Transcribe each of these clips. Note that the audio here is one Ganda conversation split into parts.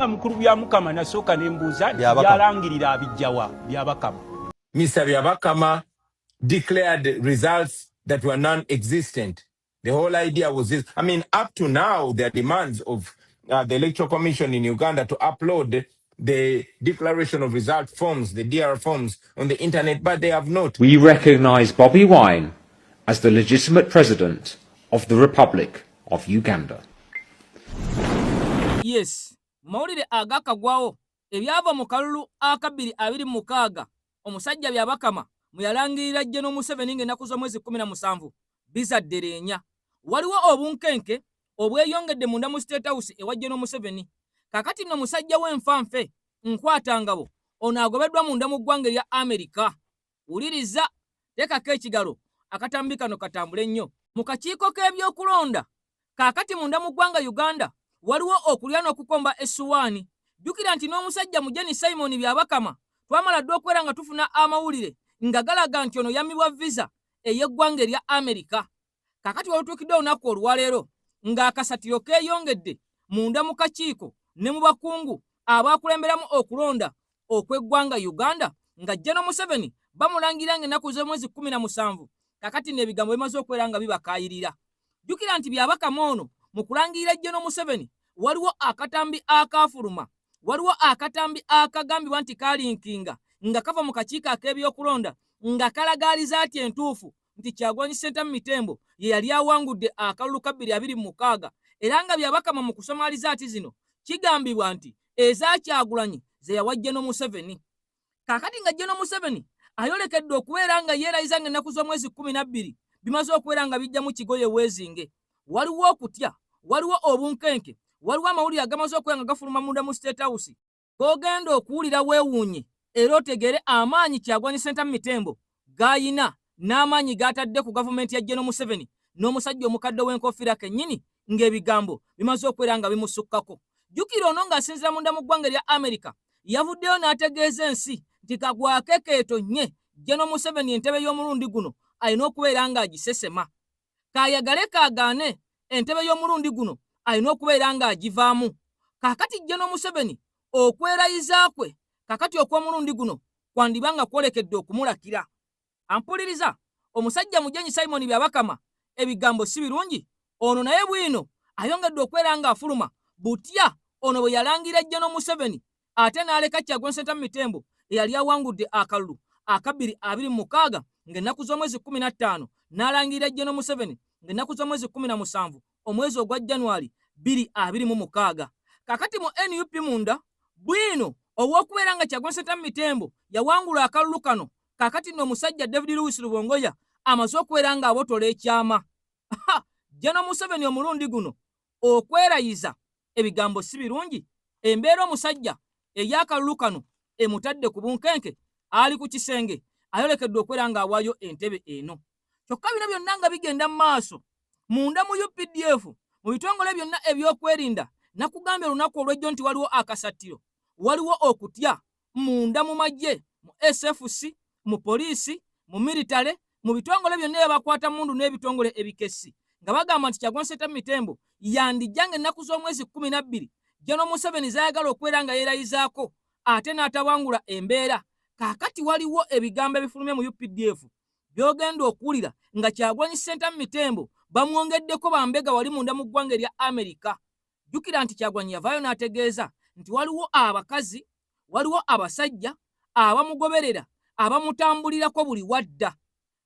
Mukulu Byamukama nasooka ne mbuuza nti Byabakama. Byalangirira abijjawa Byabakama? Mr. Byabakama declared results that were non-existent. The whole idea was this. I mean, up to now, there are demands of the Electoral Commission in Uganda to upload the declaration of result forms, the DR forms, on the internet, but they have not. We recognize Bobi Wine as the legitimate president of the Republic of Uganda. Yes, mu mawulire agakagwawo ebyava mu kalulu aka 2026, omusajja Byabakama mwe yalangirira General Museveni ng'ennaku z'omwezi 17 bizadde leenya. Waliwo obunkenke obweyongedde munda mu State House ewa General Museveni. Kakati nno musajja w'enfanfe nkwatangabo ono agobeddwa munda mu ggwanga erya Amerika. Wuliriza, teekako ekigalo akatambi kano katambule nnyo. Mu kakiiko k'ebyokulonda kaakati munda mu ggwanga Uganda waliwo okulya n'okukomba essuwaani. Jjukira nti n'omusajja Mujeni Simon Byabakama twamala dda okubeera nga tufuna amawulire nga galaga nti ono yammibwa visa ey'eggwanga erya Amerika. Kaakati wolutuukidde olunaku olwaleero ng'akasatiro keeyongedde munda mu kakiiko ne mu bakungu abakulemberamu okulonda okw'eggwanga Uganda, nga General Museveni bamulangira ng'ennaku z'omwezi 17. Kaakati nno ebigambo bimaze okubeera nga bibakaayirira. Jjukira nti Byabakama ono mu kulangirira General Museveni waliwo akatambi akaafuluma, waliwo akatambi akagambibwa nti kalinkinga nga kava mu kakiiko ak'ebyokulonda nga kalagaaliza ati entuufu nti Kyagulanyi Ssentamu Mitembo ye yali awangudde akalulu ka 2026. Era nga Byabakama mu kusoma alizaati zino kigambibwa nti eza Kyagulanyi ze yawa General Museveni. Kaakati nga General Museveni ayolekedde okubeera nga yeerayiza ng'ennaku z'omwezi 12 bimaze okubeera nga bijjamu kigoye weezinge, waliwo okutya, waliwo obunkenke, waliwo amawulire agamaze okubeera nga gafuluma munda mu State House g'ogenda okuwulira weewuunye era otegeere amaanyi Kyagulanyi Ssentamu Mitembo g'ayina n'amaanyi g'atadde ku gavumenti ya General Museveni n'omusajja omukadde w'enkofiira kennyini ng'ebigambo bimaze okubeera nga bimusukkako. Jjukira ono ng'asinziira munda mu ggwanga erya Amerika yavuddeyo n'ategeeza ensi nti kagwake keetonnye, General Museveni entebe y'omulundi guno alina okubeera ng'agisesema. Kaayagale kaagaane, entebe y'omulundi guno alina okubeera ng'agivaamu. Kaakati General Museveni okwerayiza kwe kakati okw'omulundi guno kwandiba nga kwolekedde okumulakira. Ampuliriza, omusajja Mugenyi Simon Byabakama ebigambo si birungi. Ono naye bwino ayongedde okubeera ng'afuluma butya ono bwe yalangira General Museveni ate n'aleka Kyagulanyi Ssentamu Mitembo eyali awangudde akalulu aka 2026 ng'ennaku z'omwezi 15, n'alangirira General Museveni ng'ennaku z'omwezi 17 omwezi ogwa January 2026. Kakati mu NUP munda bwino ow'okubeera nga Kyagulanyi Ssentamu Mitembo yawangula akalulu kano, kaakati nno omusajja David Lewis Rubongoya amaze okubeera ng'abotola ekyama. General Museveni omulundi guno okwerayiza ebigambo si birungi. Embeera omusajja ey'akalulu kano emutadde ku bunkenke, ali ku kisenge ayolekedde okubeera ng'awaayo entebe eno. Kyokka bino byonna nga bigenda mu maaso munda mu UPDF, mu bitongole byonna ebyokwerinda, nakugambye olunaku olw'ejjo nti waliwo akasattiro, waliwo okutya munda mu magye, mu SFC, mu poliisi, mu militale, mu bitongole byonna ebakwata mundu n'ebitongole ebikessi, nga bagamba nti Kyagulanyi Ssentamu Mitembo yandijja ng'ennaku z'omwezi 12 General Museveni zayagala okubeera nga yeerayizaako ate n'atawangula embeera. Kaakati waliwo ebigambo ebifulumye mu UPDF by'ogenda okuwulira nga Kyagulanyi Ssentamu Mitembo bamwongeddeko bambega wali munda mu ggwanga erya Amerika. Jjukira nti Kyagulanyi yavaayo n'ategeeza nti waliwo abakazi, waliwo abasajja abamugoberera, abamutambulirako buli wadda.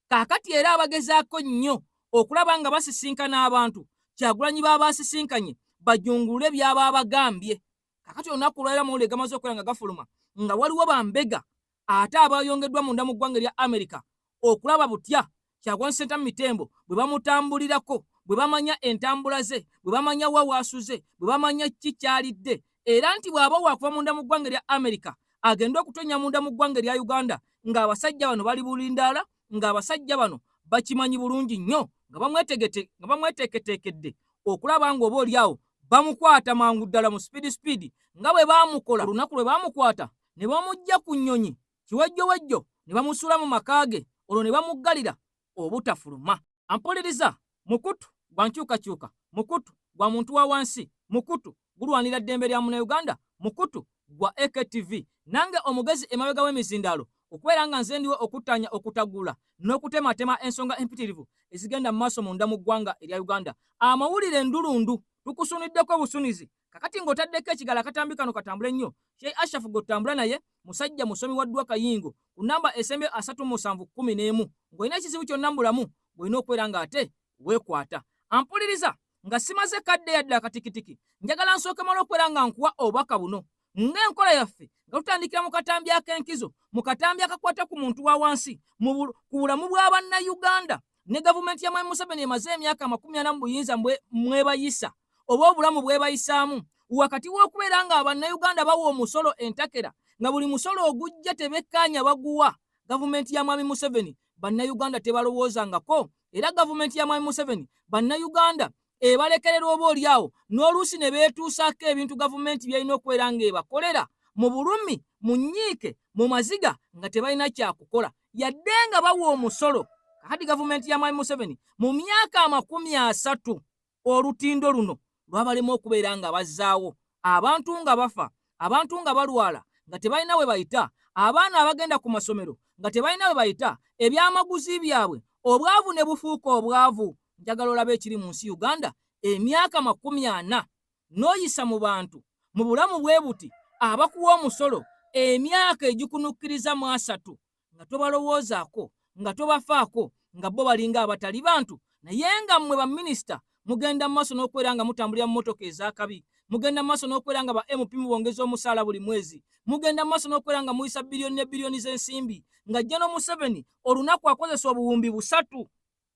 Kaakati era abagezaako nnyo okulaba nga basisinkana abantu Kyagulanyi baba asisinkanye bajungulule by'aba abagambye. Kaakati olunaku olwaleero amawulire gamaze okubeera nga gafuluma nga waliwo bambega ate abayongeddwa munda mu ggwanga erya Amerika okulaba butya Kyagulanyi Ssentamu Mitembo bwe bamutambulirako, bwe bamanya entambula ze, bwe bamanya wa waasuze, bwe bamanya ki kyalidde, era nti bw'aba waakuva munda mu ggwanga erya Amerika agende okutonya munda mu ggwanga erya Uganda ng'abasajja bano bali bulindaala, ng'abasajja bano bakimanyi bulungi nnyo nga bamweteeketeekedde okulaba ng'oba oli awo bamukwata mangu ddala mu speed speed nga bwe baamukola olunaku lwe baamukwata ne bamuggya ku nnyonyi kiwejjowejjo ne bamusuula mu maka ge, olwo ne bamuggalira obutafuluma. Ampuliriza, mukutu gwa nkyukakyuka, mukutu gwa muntu wa wansi, mukutu gulwanira ddembe lya Munnayuganda. Mukutu gwa AKTV nange omugezi emabega w'emizindaalo okubeera nga nze ndiwo okuttaanya, okutagula n'okutematema ensonga empitirivu ezigenda mu maaso munda mu ggwanga erya Uganda. Amawulire ndulundu tukusuniddeko obusunizi. Kakati ng'otaddeko ekigala akatambi kano katambule nnyo. Sheikh Ashraf gotambula naye musajja musomi wa ddwa kayingo ku namba esembye 3711 ng'olina ekizibu kyonna mu bulamu bw'olina okubeera ng'ate weekwata. Ampuliriza nga simaze kadde yadde akatikitiki, njagala nsooke mala okubeera nga nkuwa obubaka buno ng'enkola yaffe nga tutandikira mu katambi ak'enkizo, mu katambi akakwata ku muntu wa wansi, ku bulamu bwa Bannayuganda ne gavumenti ya Mwami Museveni emaze emyaka 40 mu buyinza mwebayisa oba obulamu bwebayisaamu, wakati w'okubeera nga Bannayuganda bawa omusolo entakera nga buli musolo ogujja tebekkaanya baguwa gavumenti ya Mwami Museveni, Bannayuganda tebalowoozangako. Era gavumenti ya Mwami Museveni Bannayuganda ebalekerera oba oli awo n'oluusi ne beetuusaako ebintu gavumenti by'erina okubeera ng'ebakolera mu bulumi, mu nnyiike, mu maziga nga tebalina kyakukola yadde nga bawa omusolo. Kakati gavumenti ya Mwami Museveni mu myaka 30 olutindo luno lwabalema okubeera nga bazzaawo, abantu nga bafa, abantu nga balwala nga tebalina we bayita, abaana abagenda ku masomero nga tebalina we bayita, ebyamaguzi byabwe, obwavu ne bufuuka obwavu. Njagala olabe ekiri mu nsi Uganda emyaka 40 n'oyisa mu bantu mu bulamu bwe buti, abakuwa omusolo emyaka egikunukkiriza mu 30 nga tobalowoozaako, nga tobafaako, nga bo balinga abatali bantu, naye nga mmwe baminisita mugenda mu maaso n'okubeera nga mutambulira mu mmotoka ez'akabi, mugenda mu maaso n'okubeera nga ba MP mubongeza omusaala buli mwezi, mugenda mu maaso n'okubeera nga muyisa biliyoni ne biliyoni z'ensimbi, nga General Museveni olunaku akozesa 3000,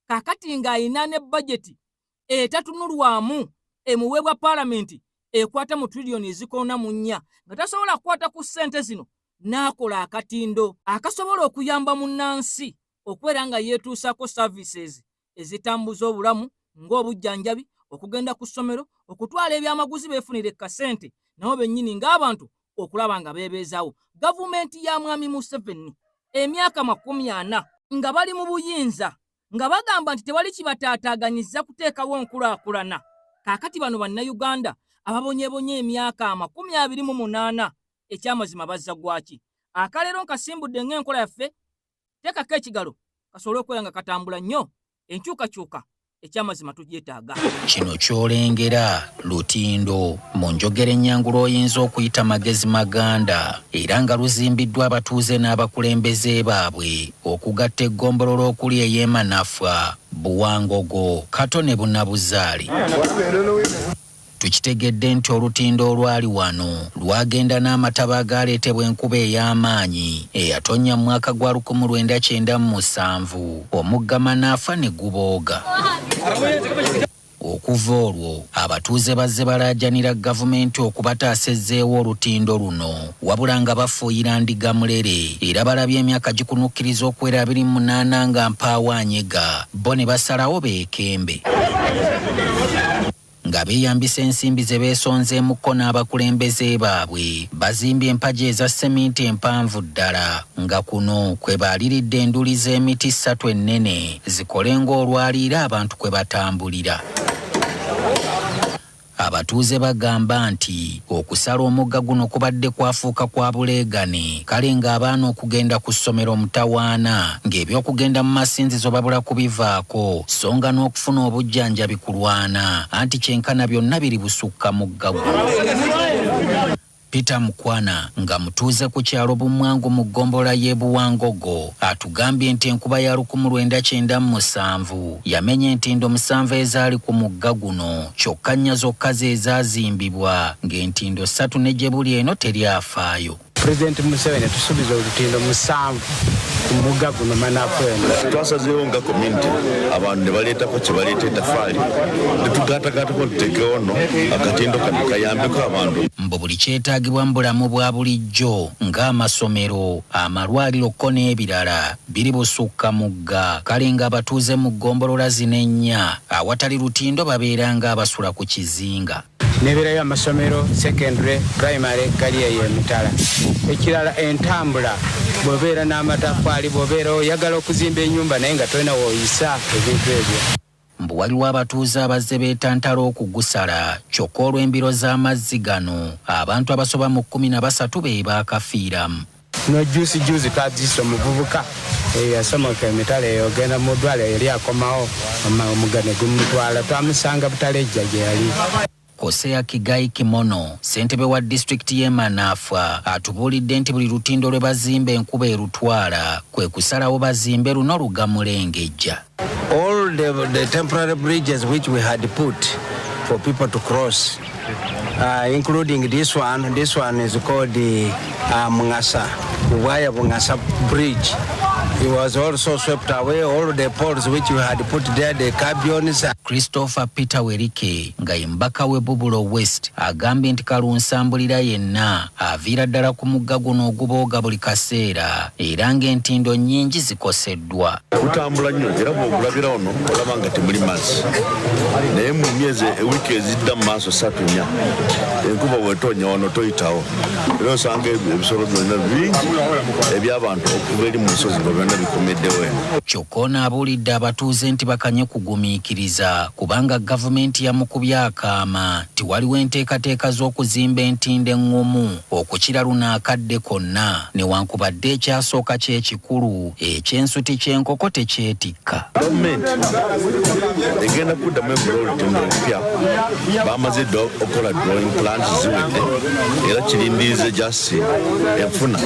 kaakati ng'ayina ne bajeti etatunulwamu emuweebwa paalamenti ekwata mu triliyoni ezikoona mu 4, nga tasobola kukwata ku ssente zino n'akola akatindo akasobola okuyamba munnansi okubeera nga yeetuusaako services ezitambuza obulamu ng'obujjanjabi, okugenda ku ssomero, okutwala ebyamaguzi beefunire kasente nabo bennyini ng'abantu okulaba nga beebeezaawo. Gavumenti ya Mwami Museveni emyaka 40 nga bali mu buyinza nga bagamba nti tewali kibataataaganyiza kuteekawo nkulaakulana. Kaakati bano Bannayuganda ababonyebonye emyaka 28 ekyamazima bazza gwaki? Akaleero nkasimbudde ng'enkola yaffe, teekako ekigalo kasobole okubeera nga katambula nnyo. Enkyukakyuka ekyamazima tugyetaaga. Kino ky'olengera lutindo mu njogera ennyangu lw'oyinza okuyita magezi maganda, era nga luzimbiddwa abatuuze n'abakulembeze baabwe okugatta eggombolola okuli ey'Emanafwa, Buwangogo, Kato ne Bunabuzaale. Tukitegedde nti olutindo olwali wano lwagenda n'amataba agaaleetebwa enkuba ey'amaanyi eyatonnya mu mwaka gwa 1997, omugga Manaafa ne gubooga. Okuva olwo abatuuze bazze balaajanira gavumenti okubataasa ezzeewo olutindo luno, wabula nga bafuuyira ndiga mulere, era balabye emyaka gikunukkiriza okuwera 28 nga mpaawo anyega, bo ne basalawo beekembe nga beeyambisa ensimbi ze beesonzeemukko n'abakulembeze baabwe. Bazimbye empagi eza seminti empanvu ddala, nga kuno kwe baaliridde enduli z'emiti 3 ennene zikole ng'olwaliiro abantu kwe batambulira. Abatuuze bagamba nti okusala omugga guno kubadde kwafuuka kwa buleegane, kale ng'abaana okugenda ku ssomero mutawaana, ng'ebyokugenda mu masinzizo babula kubivaako, so nga n'okufuna obujjanjabi kulwana, anti kyenkana byonna biri busukka mugga guno. Peter Mukwana nga mutuuze ku kyalo Bumwangu mu ggombolola y'e Buwangogo atugambye nti enkuba ya 1997 yamenya entindo 7 ezaali ku mugga guno, kyokka 4 zokka ze zaazimbibwa, ng'entindo 3 ne gye buli eno teryafaayo. Pulezidenti Museveni tusuubiza olutindo 7 ku mugga guno Manafu eno. Twasazeewo nga community abantu ne baleetako kye baleeta etafaali ne tugaatagaatako tuteekewo nno akatindo kano kayambeko abantu. Mbu buli kyetaagibwa mu bulamu bwa bulijjo ng'amasomero, amalwaliro ko n'ebirala biri busukka mugga, kale ng'abatuuze mu ggombolola zino 4 awatali lutindo babeera ng'abasula ku kizinga. Nebeerayo amasomero secondary, primary gali eyo emitala. Ekirala entambula, bw'obeera n'amatafaali, bw'obeera oyagala okuzimba ennyumba naye nga tolina w'oyisa ebintu ebyo. Mbu waliwo abatuuze abazze beetantala okugusala kyokka olw'embiro z'amazzi gano abantu abasoba mu 13 be baakafiiramu. No juzi juzi twazise omuvubuka eyasomoka emitala eyo ogenda mu ddwaliro yali akomawo omugga ne gumutwala twamusanga Butalejja gye yali. Hosea Kigai Kimono, ssentebe wa disitulikiti y'e Manafwa, atubuulidde nti buli lutindo lwe bazimba enkuba erutwala, kwe kusalawo bazimbe luno lugamulengejja. All the temporary bridges which we had put for people to cross, including this one, this one is called the Mungasa, Waya Mungasa Bridge. It was also swept away, all the poles which we had put there, the gabions. Christopher Peter Werike nga ye mubaka w'e Bubulo West agambye nti kalunsambulira yenna aviira ddala ku mugga guno ogubooga buli kaseera era ng'entindo nnyingi zikoseddwa. Gutambula nnyo era bw'ogulabira wano olaba nga temuli mazzi, naye mu myezi ewiiki ezidda mu maaso 3 4 enkuba bw'etonnya wano toyitawo era osanga ebisolo byonna bingi eby'abantu okuva eri mu nsozi nga byonna bikomeddewo eno. Kyokka ono abuulidde abatuuze nti bakanye kugumiikiriza kubanga gavumenti yamukubye akaama nti waliwo enteekateeka z'okuzimba entindo eŋŋumu okukira luno akadde konna newankubadde ekyasooka ky'ekikulu ekyensuti ky'enkoko tekyetikka. Gavumenti egenda kuddamu egula olutindo olupya, bamaze dda okukola drawing plans ziwedde era kirindirize just enfuna.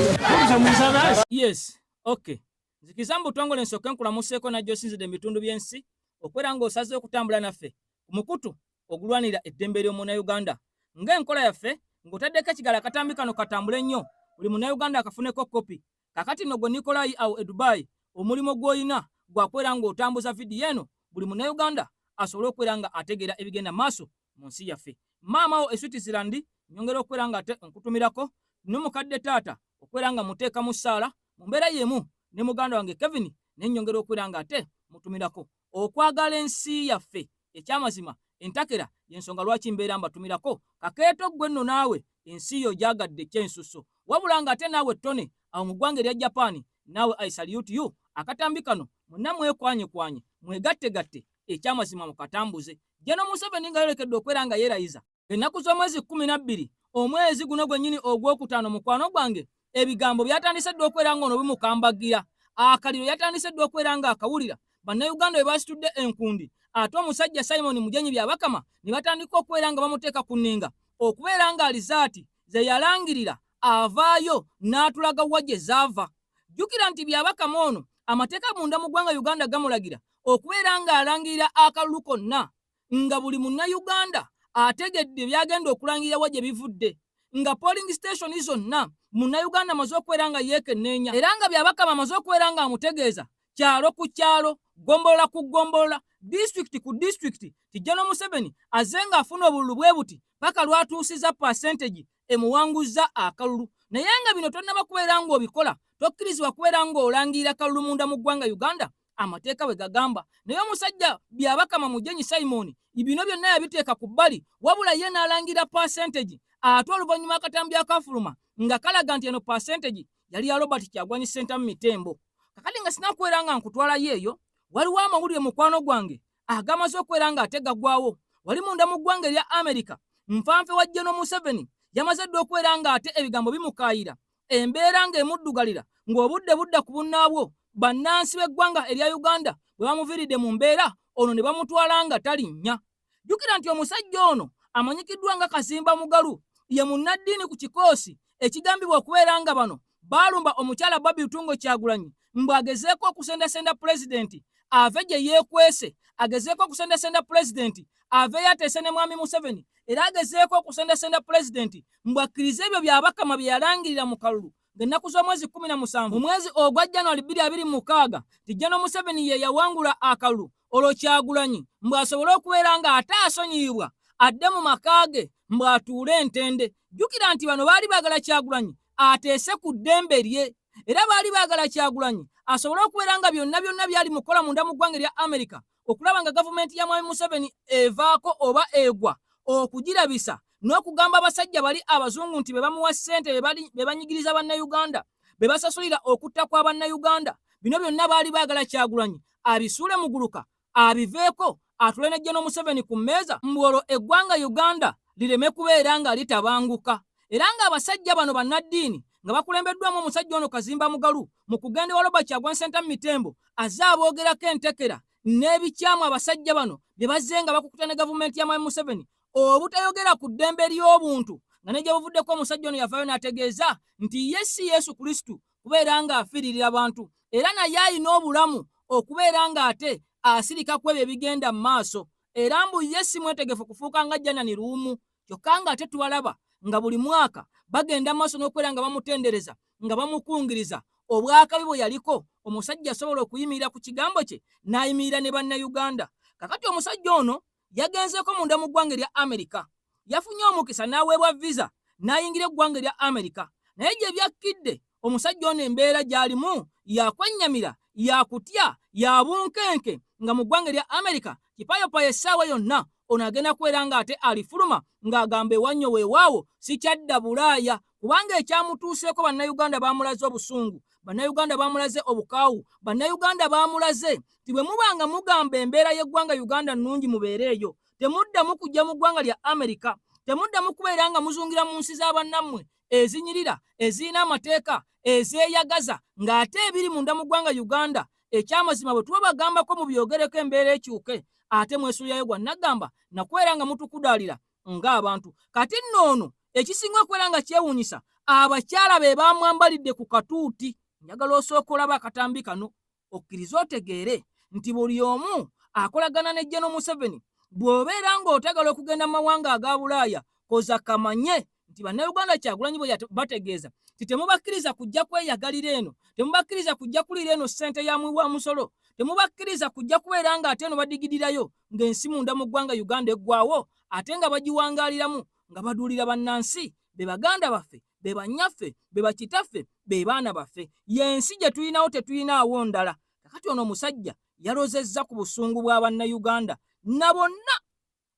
Yes, okay. Nzikiriza mu butongole nsooke nkulamuseeko najja osinzidde mu bitundu by'ensi okwera ng'osazeewo okutambula naffe ku mukutu ogulwanirira eddembe ly'omunnayuganda. Ng'enkola yaffe ng'otaddeko ekigalo akatambi kano katambule nnyo buli munnayuganda akafuneko kopi. Kaakati nno gwe Nikolai awo e Dubai omulimu gw'olina gwa kwera ng'otambuza vidiyo eno buli munnayuganda asobole okubeera nga ategeera ebigenda maaso mu nsi yaffe. Maama wo e Switzerland nyongera okubeera nga ate nkutumirako n'omukadde taata okubeera nga muteeka mu ssaala mu mbeera y'emu ne muganda wange Kevin ne nnyongera okubeera nga ate mutumirako. Okwagala ensi yaffe ekyamazima entakera y'ensonga lwaki mbeera mbatumirako. Kakeeto ggwe nno naawe ensi yo ogyagadde ky'ensusso. Wabula ng'ate naawe Tony awo mu ggwanga erya Japan naawe I salute you. Akatambi kano mwenna mwekwanyekwanye mwegattegatte ekyamazima mukatambuze. General Museveni nga ayolekedde okubeera nga yeerayiza ennaku z'omwezi 12 omwezi guno gwennyini ogwokutaano mukwano gwange ebigambo byatandise dda okubeera ng'ono bimukambagira. Akaliro yatandise dda okubeera ng'akawulira. Bannayuganda bwe basitudde enkundi ate omusajja Simon Mugenyi Byabakama ne batandika okubeera nga bamuteeka ku nninga okubeera nga alizaati ze yalangirira avaayo n'atulaga wa gye zaava. Jjukira nti Byabakama ono amateeka munda mu ggwanga Uganda gamulagira okubeera ng'alangirira akalulu konna nga buli munnayuganda ategedde by'agenda okulangirira wa gye bivudde, nga polling station zonna munnayuganda amaze okubeera nga yeekenneenya era nga Byabakama amaze okubeera ng'amutegeeza kyalo ku kyalo, ggombolola ku ggombolola, disitulikiti ku disitulikiti nti General Museveni azze ng'afuna obululu bwe buti paka lw'atuusizza percentage emuwanguzza akalulu. Naye nga bino tonnaba kubeera ng'obikola, tokkirizibwa kubeera ng'olangirira kalulu munda mu ggwanga Uganda amateeka bwe gagamba. Naye omusajja Byabakama Mugenyi Simon bino byonna yabiteeka ku bbali, wabula ye n'alangira percentage ate oluvannyuma akatambi akafuluma nga kalaga nti eno percentage yali ya Robert Kyagulanyi Ssentamu Mitembo. Kakati nga sinakubeera nga nkutwalayo eyo, waliwo amawulire mukwano gwange agamaze okubeera ng'ate gagwawo. Wali munda mu ggwanga erya Amerika, nfanfe wa General Museveni yamaze dda okubeera ng'ate ebigambo bimukaayira, embeera ng'emuddugalira ng'obudde budda ku bunnaabwo bannansi b'eggwanga erya Uganda bwe bamuviiridde mu mbeera ono ne bamutwala nga talinnya. Jjukira nti omusajja ono amanyikiddwa nga Kazimba Mugalu ye munnaddiini ku kikoosi ekigambibwa okubeera nga bano baalumba omukyala Barbie Itungo Kyagulanyi mbu agezeeko okusendasenda pulezidenti ave gye yeekwese, agezeeko okusendasenda pulezidenti aveeyo ateese ne mwami Museveni, era agezeeko okusendasenda pulezidenti mbu akkirize ebyo Byabakama bye yalangirira mu kalulu ng'ennaku z'omwezi 17 mu mwezi ogwa January 2026 nti General Museveni ye yawangula akalulu olwo Kyagulanyi mbu asobole okubeera ng'ate asonyiyibwa adde mu maka ge mbu atuule entende. Jjukira nti bano baali baagala Kyagulanyi ateese ku ddembe lye era baali baagala Kyagulanyi asobole okubeera nga byonna byonna byali mukola munda mu ggwanga erya Amerika okulaba nga gavumenti ya Mwami Museveni evaako oba egwa okugirabisa n'okugamba abasajja bali abazungu nti be bamuwa ssente be banyigiriza bannayuganda be basasulira okutta kwa bannayuganda. Bino byonna baali baagala Kyagulanyi abisuule muguluka abiveeko atule ne General Museveni ku mmeeza mbu olwo eggwanga Uganda lireme kubeera nga litabanguka. Era ng'abasajja bano bannaddiini nga bakulembeddwamu omusajja ono Kazimba Mugalu mu kugenda ewa Robert Kyagulanyi Ssentamu Mitembo azze aboogerako entekera n'ebikyamu abasajja bano bye bazze nga bakukuta ne gavumenti ya Mwami Museveni obutayogera ku ddembe ly'obuntu, nga ne gye buvuddeko omusajja ono yavaayo n'ategeeza nti ye si Yesu Kristu kubeera ng'afiiririra bantu era naye alina obulamu okubeera ng'ate asirika ku ebyo ebigenda mu maaso, era mbu ye si mwetegefu kufuuka nga Janani Luwumu. Kyokka ng'ate tubalaba nga buli mwaka bagenda mu maaso n'okubeera nga bamutendereza nga bamukungiriza obwakabi bwe yaliko. Omusajja asobola okuyimirira ku kigambo kye n'ayimirira ne Bannayuganda. Kakati omusajja ono yagenzeeko munda mu ggwanga erya Amerika, yafunye omukisa n'aweebwa visa n'ayingira eggwanga erya Amerika, naye gye byakkidde omusajja ono embeera gy'alimu yakwennyamira, yakutya, ya bunkenke nga mu ggwanga erya Amerika kipayopayo essaawa yonna ono agenda kubeera ng'ate alifuluma ng'agamba ewannyo weewaawo sikyadda Bulaaya, kubanga ekyamutuuseeko Bannayuganda baamulaze obusungu, Bannayuganda baamulaze obukaawu, Bannayuganda baamulaze nti bwe muba nga mugamba embeera y'eggwanga Uganda nnungi mubeere eyo, temuddamu kujja mu ggwanga lya Amerika, temuddamu kubeera nga muzungira mu nsi za bannammwe ezinyirira, ezirina amateeka, ezeeyagaza, ng'ate ebiri munda mu ggwanga Uganda ekyamazima bwe tubabagambako mubyogereko embeera ekyuke, ate mwesuulirayo gwa nnaggamba nakubeera nga mutukudaalira ng'abantu. Kati nno ono ekisinga okubeera nga kyewuunyisa, abakyala be baamwambalidde ku katuuti. Njagala osooka olaba akatambi kano okkirize otegeere nti buli omu akolagana ne General Museveni. Bw'obeera ng'otagala okugenda mu mawanga aga Bulaaya, koza kamanye nti Bannayuganda Kyagulanyi bwe bategeeza nti temubakkiriza kujja kweyagalira eno, temubakkiriza kujja kuliira eno ssente ya muwi wa musolo, temubakkiriza kujja kubeera ng'ate eno badigidirayo ng'ensi munda mu ggwanga Uganda eggwawo ate nga bagiwangaaliramu nga baduulira bannansi be baganda baffe, be bannyaffe, be bakitaffe, be baana baffe. Y'ensi gye tulinawo, tetuyinaawo ndala. Kakati ono omusajja yalozezza ku busungu bwa Bannayuganda na bonna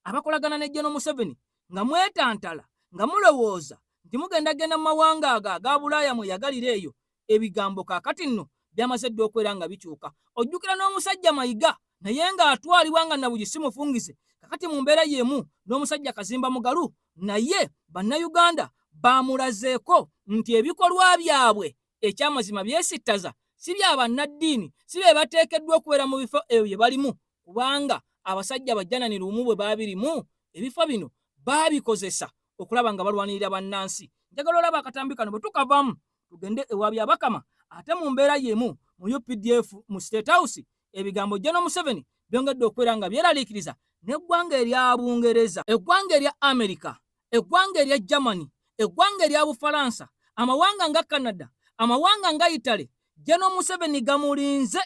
abakolagana ne General Museveni nga mwetantala nga mulowooza nti mugendagenda mu mawanga ago aga Bulaaya mweyagalira eyo. Ebigambo kaakati nno byamaze dda okubeera nga bikyuka. Ojjukira n'omusajja Mayiga naye ng'atwalibwa nga Nabugi si mufungize. Kakati mu mbeera y'emu n'omusajja Kazimba Mugalu naye Bannayuganda baamulazeeko nti ebikolwa byabwe ekyamazima byesittaza, si bya bannaddiini, si be bateekeddwa okubeera mu bifo ebyo bye balimu, kubanga abasajja bajjanani lumu bwe baabirimu ebifo bino baabikozesa okulaba nga balwanirira bannansi. Njagala olaba akatambi kano, bwe tukavaamu tugende ewa Byabakama. Ate mu mbeera y'emu mu UPDF mu State House ebigambo General Museveni byongedde okubeera nga byeraliikiriza n'eggwanga erya Bungereza, eggwanga erya Amerika, eggwanga erya Germany, eggwanga erya Bufalansa, amawanga nga Canada, amawanga nga Italy. General Museveni gamulinze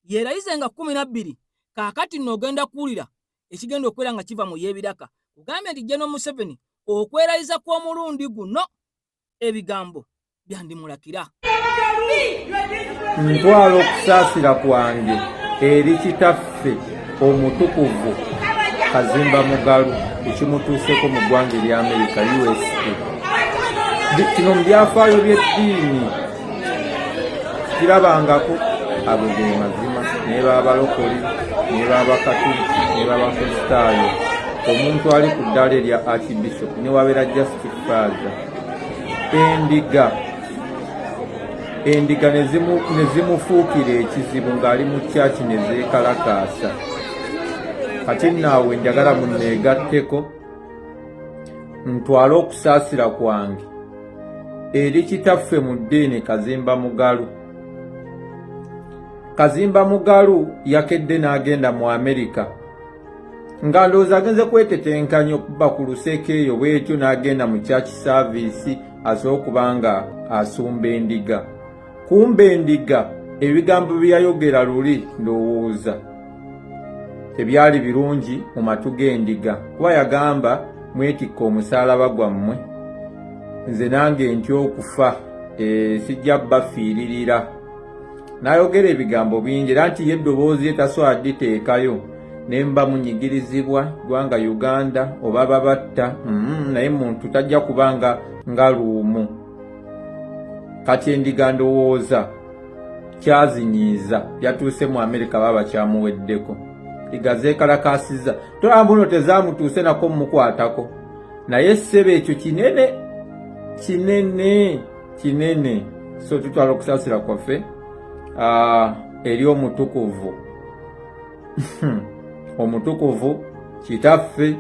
yeerayize nga 12. Kaakati nno ogenda kuwulira ekigenda okubeera nga kiva mu yeebiraka. Kugambye nti General Museveni okwerayiza kw'omulundi guno ebigambo byandimulakira. Ntwala okusaasira kwange eri kitaffe omutukuvu Kazimba Mugalu ekimutuuseko mu ggwanga erya Amerika, USA. Kino mu byafaayo by'eddiini kirabangako. Ago ge mazima, naye b'abalokole, naye b'abakatuliki, naye b'abakristaayo, omuntu ali ku ddaala erya archbishop ne wabeera just father, endiga endiga ne zimufuukira ekizibu ng'ali mu kyaki ne zeekalakaasa. Kati naawe njagala munneegatteko ntwale okusaasira kwange eri kitaffe mu ddiini Kazimba Mugalu. Kazimba Mugalu yakedde n'agenda mu Amerika nga ndowooza agenze kwetetenkanya okuba ku luseeko eyo bwetyo, n'agenda mu church service asobola okuba nga asumba endiga. Kumba endiga ebigambo bye yayogera luli ndowooza tebyali birungi mu matu g'endiga, kuba yagamba mwetikka omusaalaba gwammwe, nze nange ntya okufa, sijja bafiiririra. N'ayogera ebigambo bingi era nti ye eddoboozi ye tasobola dditeekayo ne mba munyigirizibwa ggwanga Uganda oba babatta, naye muntu tajja kuba nga luumu. Kati endiga ndowooza kyazinyiiza, yatuuse mu Amerika baba kyamuweddeko. Ndiga zeekalakaasizza. Tolaba mbuno tezaamutuuse nako mmukwatako. Naye ssebo ekyo kinene, kinene, kinene. So tutwala okusaasira kwaffe eri omutukuvu. Omutukuvu kitaffe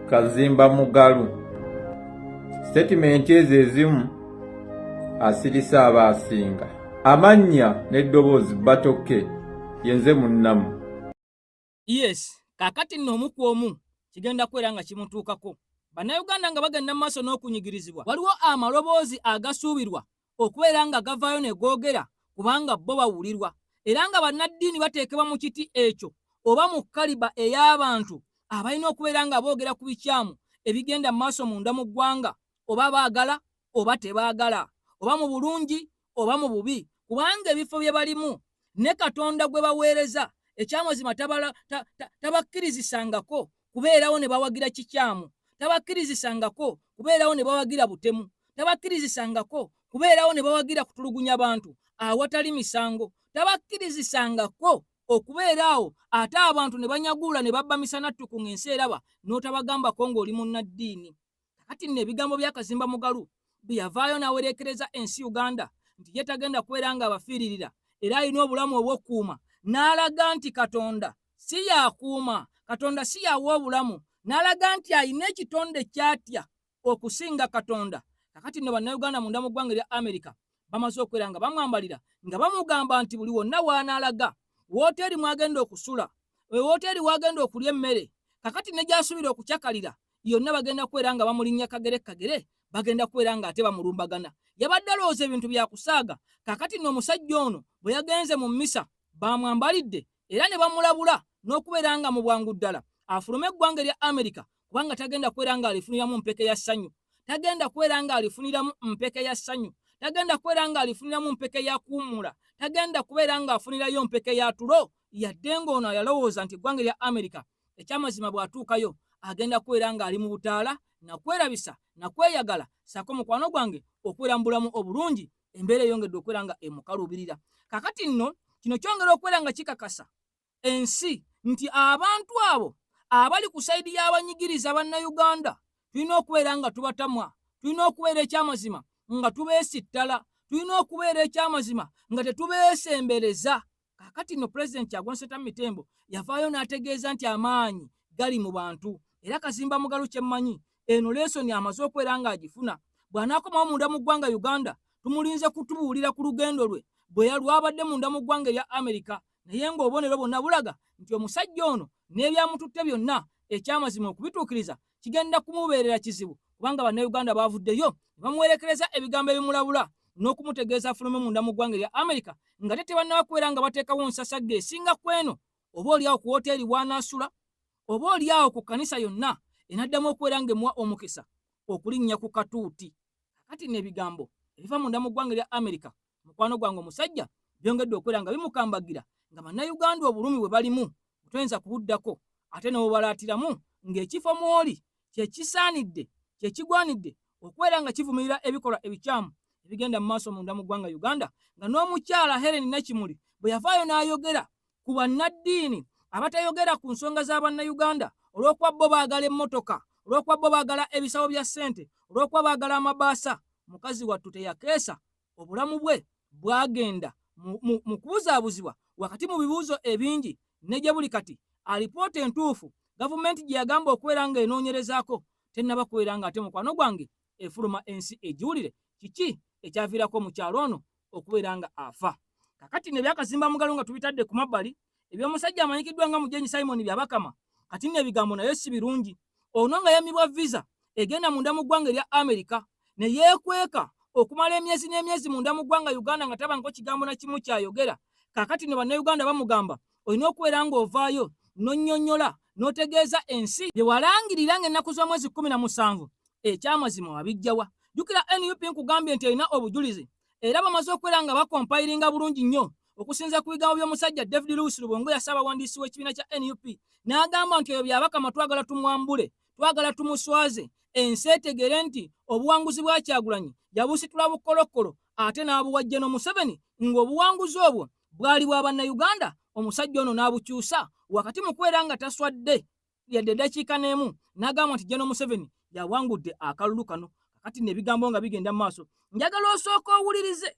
Kazimba Mugalu. Sitatimenti ezo ezimu asirisa aba asinga. Amannya n'eddoboozi Batoke yenze munnamu. Yes, kaakati nno omu ku omu kigenda kubeera nga kimutuukako. Bannayuganda nga bagenda mu maaso n'okunyigirizibwa, waliwo amaloboozi agasuubirwa okubeera nga gavaayo ne googera kubanga bo bawulirwa era nga bannaddiini bateekebwa mu kiti ekyo oba mu kaliba ey'abantu abalina okubeera nga boogera ku bikyamu ebigenda mu maaso munda mu ggwanga oba baagala oba tebaagala oba mu bulungi oba mu bubi kubanga ebifo bye balimu ne Katonda gwe baweereza ekyamazima tabakkirizisangako kubeerawo ne bawagira kikyamu, tabakkirizisangako kubeerawo ne bawagira butemu, tabakkirizisangako kubeerawo ne bawagira kutulugunya bantu awatali misango, tabakkirizisangako okubeera awo ate abantu ne banyaguula ne babba misana ttuku ng'ensi eraba n'otabagambako ng'oli munnaddiini. Kakati nno ebigambo bya Kazimba Mugalu bye yavaayo n'awereekereza ensi Uganda nti ye tagenda kubeera ng'abafiiririra era alina obulamu obw'okukuuma n'alaga nti Katonda si y'akuuma, Katonda si y'awa obulamu n'alaga nti alina ekitonde ky'atya okusinga Katonda. Kakati nno Bannayuganda munda mu ggwanga erya Amerika bamaze okubeera nga bamwambalira nga bamugamba nti buli wonna w'anaalaga wooteeri mw'agenda okusula, wooteeri w'agenda okulya emmere kakati ne gy'asuubira okucakalira yonna bagenda kubeera nga bamulinnya kagere kagere bagenda kubeera nga ate bamulumbagana yabadde alowooza ebintu byakusaaga kakati nno omusajja ono bwe yagenze mu mmisa bamwambalidde era ne bamulabula n'okubeera nga mu bwangu ddala afulume eggwanga erya Amerika kubanga tagenda kubeera nga alifuniramu mpeke ya ssanyu tagenda kubeera nga alifuniramu mpeke ya ssanyu tagenda kubeera nga alifuniramu mpeke ya kuwummula tagenda kubeera nga afunirayo mpeke ya tulo yadde ng'ono yalowooza nti eggwanga erya Amerika Ekyamazima bw'atuukayo agenda kubeera ng'ali mu butaala nakwerabisa nakweyagala ssaako mukwano gwange okubeera mu bulamu obulungi embeera eyongedde okubeera nga emukaluubirira. Kakati nno kino kyongera okubeera nga kikakasa ensi nti abantu abo abali ku sayidi y'abanyigiriza Bannayuganda tulina okubeera nga tubatamwa, tulina okubeera ekyamazima nga tubeesittala, tulina okubeera ekyamazima nga tetubeesembereza. Kaakati nno Pulezidenti Kyagulanyi Ssentamu Mitembo yavaayo n'ategeeza nti amaanyi gali mu bantu era Kazimba Mugalu kye mmanyi eno leesoni amaze okubeera ng'agifuna. Bw'anaakomawo munda mu ggwanga Uganda tumulinze kutubuulira ku lugendo lwe bwe lwabadde munda mu ggwanga erya Amerika naye ng'obubonero bwonna bulaga nti omusajja ono n'ebyamututte byonna ekyamazima okubituukiriza kigenda kumubeerera kizibu kubanga Bannayuganda baavuddeyo ne bamuwerekereza ebigambo ebimulabula n'okumutegeeza afulume munda mu ggwanga erya Amerika nga te tebannaba kubeera nga bateekawo nsasagge esinga ku eno oba olyawo ku wooteeri w'anaasula oba olyawo ku kkanisa yonna enaddamu okubeera ng'emuwa omukisa okulinnya ku katuuti. Kakati nno ebigambo ebiva munda mu ggwanga erya Amerika mukwano gwange omusajja byongedde okubeera nga bimukambagira nga Bannayuganda obulumi bwe balimu toyinza kubuddako ate n'obubalaatiramu ng'ekifo mw'oli kye kisaanidde kye kigwanidde okubeera nga kivumirira ebikolwa ebikyamu ebigenda mu maaso munda mu ggwanga Uganda nga n'omukyala Helen Nakimuli bwe yavaayo n'ayogera ku bannaddiini abatayogera ku nsonga za Bannayuganda olw'okuba bo baagala emmotoka, olw'okuba bo baagala ebisawo bya ssente, olw'okuba baagala amabaasa, mukazi wattu teyakeesa obulamu bwe bwagenda mu kubuzaabuzibwa wakati mu bibuuzo ebingi ne gye buli kati alipoota entuufu gavumenti gye yagamba okubeera ng'enoonyerezaako tennaba kubeera ng'ate mukwano gwange efuluma ensi egiwulire kiki ekyaviirako omukyalo ono okubeera nga afa. Kakati nno ebyakazimba mugalo nga tubitadde ku mabbali, eby'omusajja amanyikiddwa nga Mujenyi Simon Byabakama kati nno ebigambo naye si birungi. Ono nga yammibwa visa egenda munda mu ggwanga erya Amerika ne yeekweka okumala emyezi n'emyezi munda mu ggwanga Uganda nga tabangako kigambo na kimu ky'ayogera. Kaakati nno Bannayuganda bamugamba olina okubeera ng'ovaayo n'onnyonnyola n'otegeeza ensi bye walangirira ng'ennaku z'omwezi 17 ekyamazima wabiggya wa? Jjukira nup nkugambye nti erina obujulizi era bamaze okubeera nga bakompayiringa bulungi nnyo okusinza ku bigambo by'omusajja David Lewis Lubongoya ssaabawandiisi w'ekibiina kya nup n'agamba nti oyo Byabakama twagala tumwambule, twagala tumuswaze ensi etegere nti obuwanguzi bwa Kyagulanyi yabusitula bukolokkolo ate n'abuwa General Museveni ng'obuwanguzi obwo bwali bwa Bannayuganda. Omusajja ono n'abukyusa wakati mu kubeera nga taswadde yadde eddakiika n'emu, n'agamba nti General Museveni yawangudde akalulu kano. Kakati nno ebigambo nga bigenda mu maaso, njagala osooka owulirize,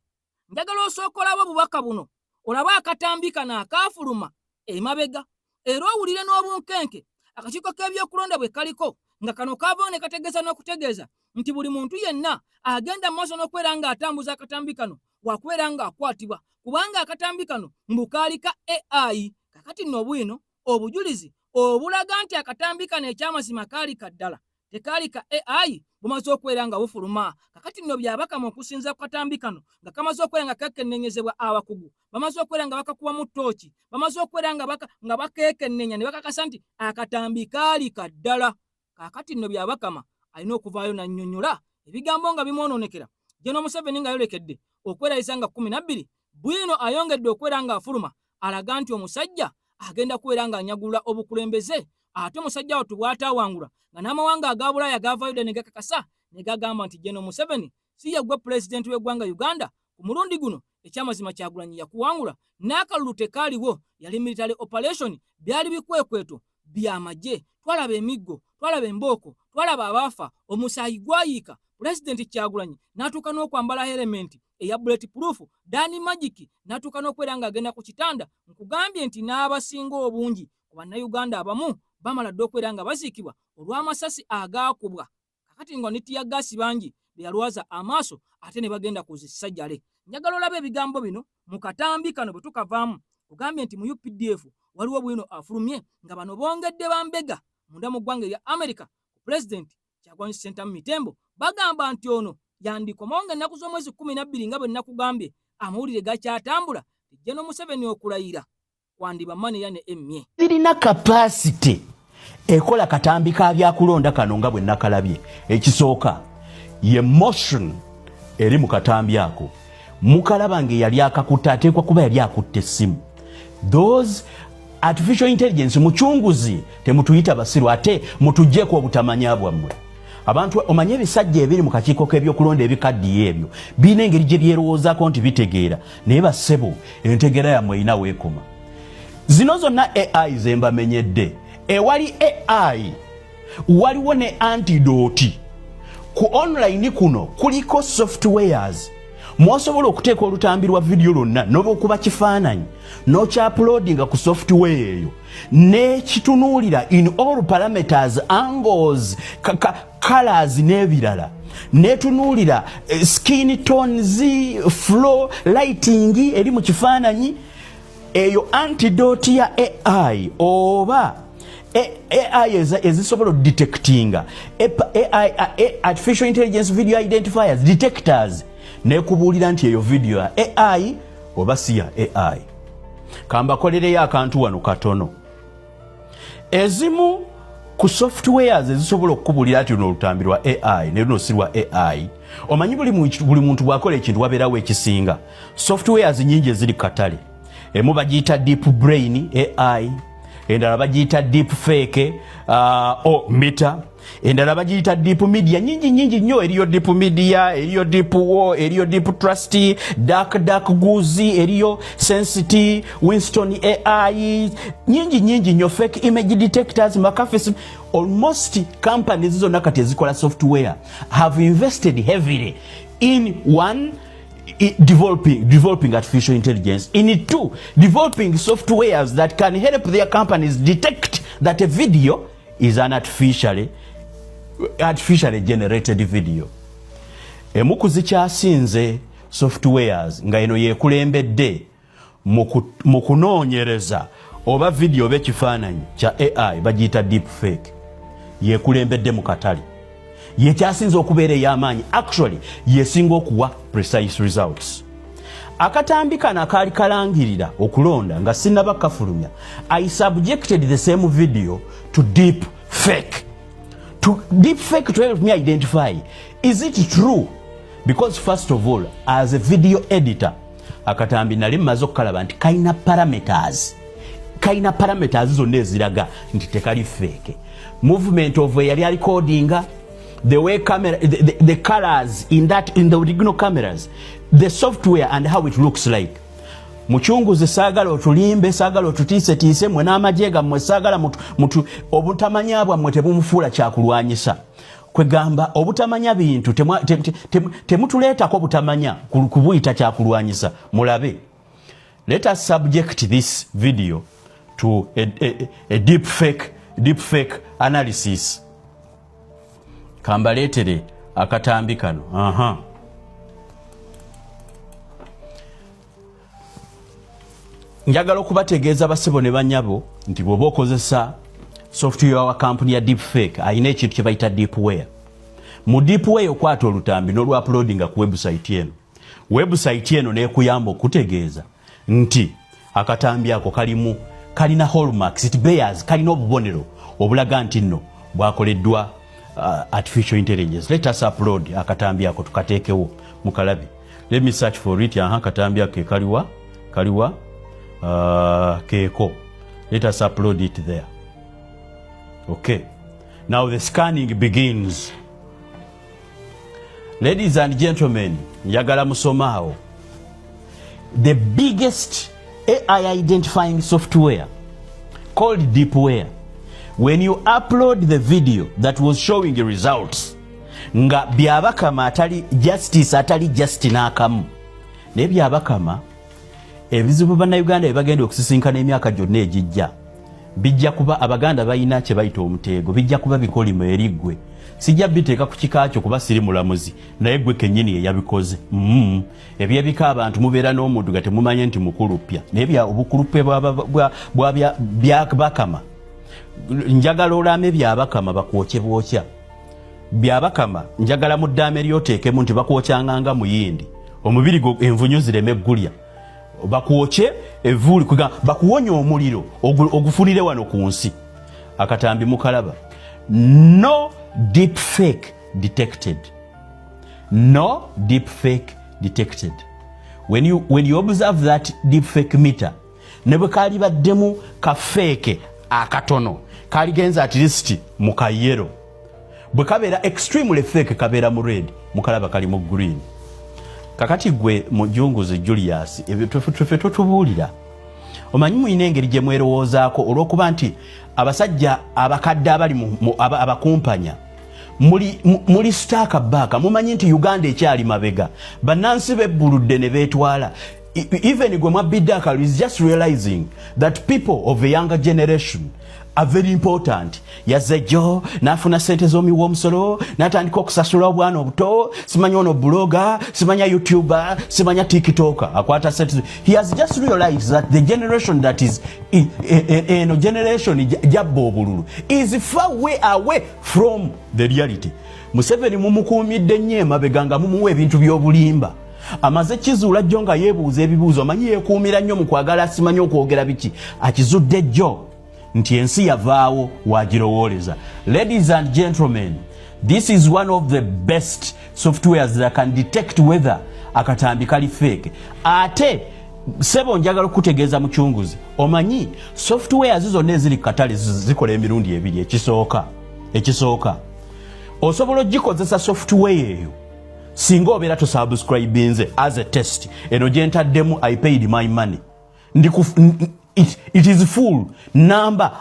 njagala osooka olabe obubaka buno, olabe akatambi kano akaafuluma emabega, era owulire n'obunkenke akakiiko k'ebyokulonda bwe kaliko, nga kano kaavaawo ne kategeeza n'okutegeeza nti buli muntu yenna agenda mu maaso n'okubeera ng'atambuza akatambi kano wakubeera ng'akwatibwa, kubanga akatambi kano mbu kaali ka AI. Kakati nno bwino obujulizi obulaga nti akatambi kano ekyamazima kaali ka ddala, tekaali ka AI, bumaze okubeera nga bufuluma. Kakati nno Byabakama, okusinza ku katambi kano nga kamaze okubeera nga kakennenyezebwa abakugu, bamaze okubeera nga bakakubamu ttooki, bamaze okubeera nga bakeekennenya ne bakakasa nti akatambi kaali ka ddala. Kaakati nno Byabakama alina okuvaayo n'annyonnyola ebigambo nga bimwonoonekera. General Museveni nga yolekedde okwerayisa nga 12, bwino ayongedde okubeera ng'afuluma alaga nti omusajja agenda kubeera ng'anyagulula obukulembeze, ate omusajja wattu bw'ataawangula, nga n'amawanga aga Bulaaya gaavaayo dda ne gakakasa ne gagamba nti General Museveni si ye gwe pulezidenti w'eggwanga Uganda ku mulundi guno. Ekyamazima, Kyagulanyi yakuwangula n'akalulu tekaaliwo, yali military operation, byali bikwekweto byamagye. Twalaba emiggo, twalaba embooko, twalaba abaafa, omusaayi gwayiika, Pulezidenti Kyagulanyi n'atuuka n'okwambala helmet eya bullet proof, Dan Magic n'atuuka n'okubeera ng'agenda ku kitanda. Nkugambye nti n'abasinga obungi ku Bannayuganda abamu bamala dde okubeera nga baziikibwa olw'amasasi agaakubwa. Kakati nga ne tear gas bangi be yalwaza amaaso ate ne bagenda ku zissajale. Njagala olaba ebigambo bino mu katambi kano bwe tukavaamu. Kugambye nti mu UPDF waliwo bwino afulumye nga bano bongedde bambega munda mu ggwanga erya America ku Pulezidenti Kyagulanyi Ssentamu Mitembo. Bagamba nti ono yandikomawo nga ennaku z'omwezi 12. Nga bwe nakugambye, amawulire gakyatambula, General Museveni okulayira kwandiba maneya ne emmye. Zirina capacity ekola katambi ka byakulonda kano nga bwe nakalabye. Ekisooka ye motion eri mu katambi ako. Mukalaba nga eyali akakutte ateekwa kuba yali akutte essimu. Those artificial intelligence mucunguzi, temutuyita basiru ate mutugjeeko obutamanya bwammwe. Abantu, omanye ebisajja ebiri mu kakiiko k'ebyokulonda ebikaddiye ebyo birina engeri gye byerowoozaako nti bitegeera, naye bassebo, entegeera yammwe erina weekoma. Zino zonna AI zembamenyedde. Ewali AI waliwo ne antidote. Ku online kuno kuliko softwares mwosobola okuteeka olutambi lwa vidiyo lwonna noba okuba kifaananyi n'okyuploadinga ku software eyo, n'ekitunuulira in all parameters, angles, colors n'ebirala, netunuulira skin tones, flow, lighting eri mu kifaananyi. Eyo antidote ya AI oba AI ezisobola odetectinga, AI, artificial intelligence video identifiers, detectors, nekubuulira nti eyo video ya AI oba si ya AI. Kambakolereyo akantu wano katono. Ezimu ku softwares ezisobola okukubuulira nti luno olutambi lwa AI ne luno si lwa AI. Omanyi buli muntu bw'akola ekintu wabeerawo ekisinga. Softwares nyingi eziri katale. Emu bagiyita Deep Brain AI, endala bagiyita Deep Fake o meter, endala bagiyita Deep Media. Nyingi nyingi nnyo. Eriyo Deep Media, eriyo Deep War, eriyo Deep Trust, Dark Dark Goose, eriyo Sensity, Winston AI, nyingi nyingi nnyo. Fake image detectors, McAfee. Almost companies zonna kati ezikola software have invested heavily in one, developing artificial intelligence, in two, developing softwares that can help their companies detect that a video is an artificially generated video. Emu ku zikyasinze softwares nga eno yekulembedde mu kunoonyereza oba vidiyo oba ekifaananyi kya AI bagiyita Deep Fake. Yekulembedde mu katale, yekyasinze okubeera ey'amaanyi. Actually yesinga okuwa precise results. Akatambi kano akaali kalangirira okulonda nga sinaba kafulumya, I subjected the same video to deep fake, to deep fake, to help me identify is it true, because first of all, as a video editor, akatambi nali mmaze okukalaba nti kalina parameters, kalina parameters zonna eziraga nti tekali fake. Movement of eyali arecordinga, the way camera, the colors in the original cameras, the software and how it looks like. Mucunguzi, saagala otulimbe, saagala otutiisetiise mwe n'amagye gammwe, saagala obutamanya bwammwe tebumufuula kyakulwanyisa. Kwegamba obutamanya bintu temutuleetako butamanya kubuyita kyakulwanyisa. Mulabe, let us subject this video to a deep fake analysis. Kambaleetere akatambi kano. Aha. Njagala okubategeeza basebo ne banyabo nti bw'oba okozesa software wa kampuni ya deepfake, alina ekintu kye bayita deepware. Mu deepware okwata olutambi n'olwa uploadinga ku website eno. Website eno n'ekuyamba okutegeeza nti akatambi ako kalimu kalina hallmarks, it bears, kalina obubonero obulaga nti nno bwakoleddwa artificial intelligence. Let us upload akatambi ako tukateekewo mukalabe. Let me search for it. Aha, katambi ako kaliwa kaliwa keeko. Let us upload it there. Okay, now the scanning begins. Ladies and gentlemen, njagala musomaawo the biggest AI identifying software called Deepware. When you upload the video that was showing the results nga Byabakama atali justice, atali just n'akamu, naye Byabakama ebizibu bannayuganda bye bagenda okusisinkana emyaka gyonna egijja bijja kuba, Abaganda balina kye bayita omuteego, bijja kuba bikolimo eri ggwe. Sijja biteeka ku kika kyo kuba siri mulamuzi, naye gwe kennyini eyabikoze. Ebyebika abantu mubeera n'omuntu nga temumanye nti mukulupya, naye obukulupya Byabakama, njagala olame Byabakama bakwokye bwokya. Byabakama, njagala mu ddaame lyoteekemu nti bakwokyanga nga muyindi, omubiri gwo envunyu zireme gulya, bakwokye evvuuli, bakuwonya omuliro ogufulire wano ku nsi. Akatambi mukalaba. No deep fake detected, no deep fake detected. When you observe that deep fake meter, ne bwe kaali baddemu ka fake akatono, kaligenza at least mu ka yellow. Bwe kabeera extremely fake, kabeera mu red. Mukalaba kali mu green. Kakati gwe Mujunguzi Julius, ebyo tufe totubuulira. Omanyi mulina engeri gye mwerowoozaako olw'okuba nti abasajja abakadde abali abakumpanya muli stuck back. Mumanyi nti Uganda ekyali mabega, bannansi bebbuludde ne beetwala. Even gwe mwabbidde akalulu is just realizing that people of a younger generation are very important. Yazze jjo n'afuna sente z'omuwi w'omusolo n'atandika okusasula obwana obuto, simanya ono blogger, simanya youtuber, simanya tiktoker, akwata sente. He has just realized that the generation that is eno generation jabba obululu is far way away from the reality. Museveni mumukuumidde nnyo emabega nga mumuwa ebintu by'obulimba. Amaze kizuula jjo nga yeebuuza ebibuuzo. Amanyi yeekuumira nnyo mu kwagala simanyi okwogera biki. Akizudde jjo nti ensi yavaawo wagirowooleza. Ladies and gentlemen, this is one of the best softwares that can detect whether akatambi kali fake. Ate sebo, njagala okutegeeza Mucunguzi, omanyi softwares zonna eziri ku katale zikola emirundi ebiri. Ekisooka, osobola ogikozesa software eyo singa obeera tosubscribinze. As a test, eno gyentaddemu, I paid my money. It is full number.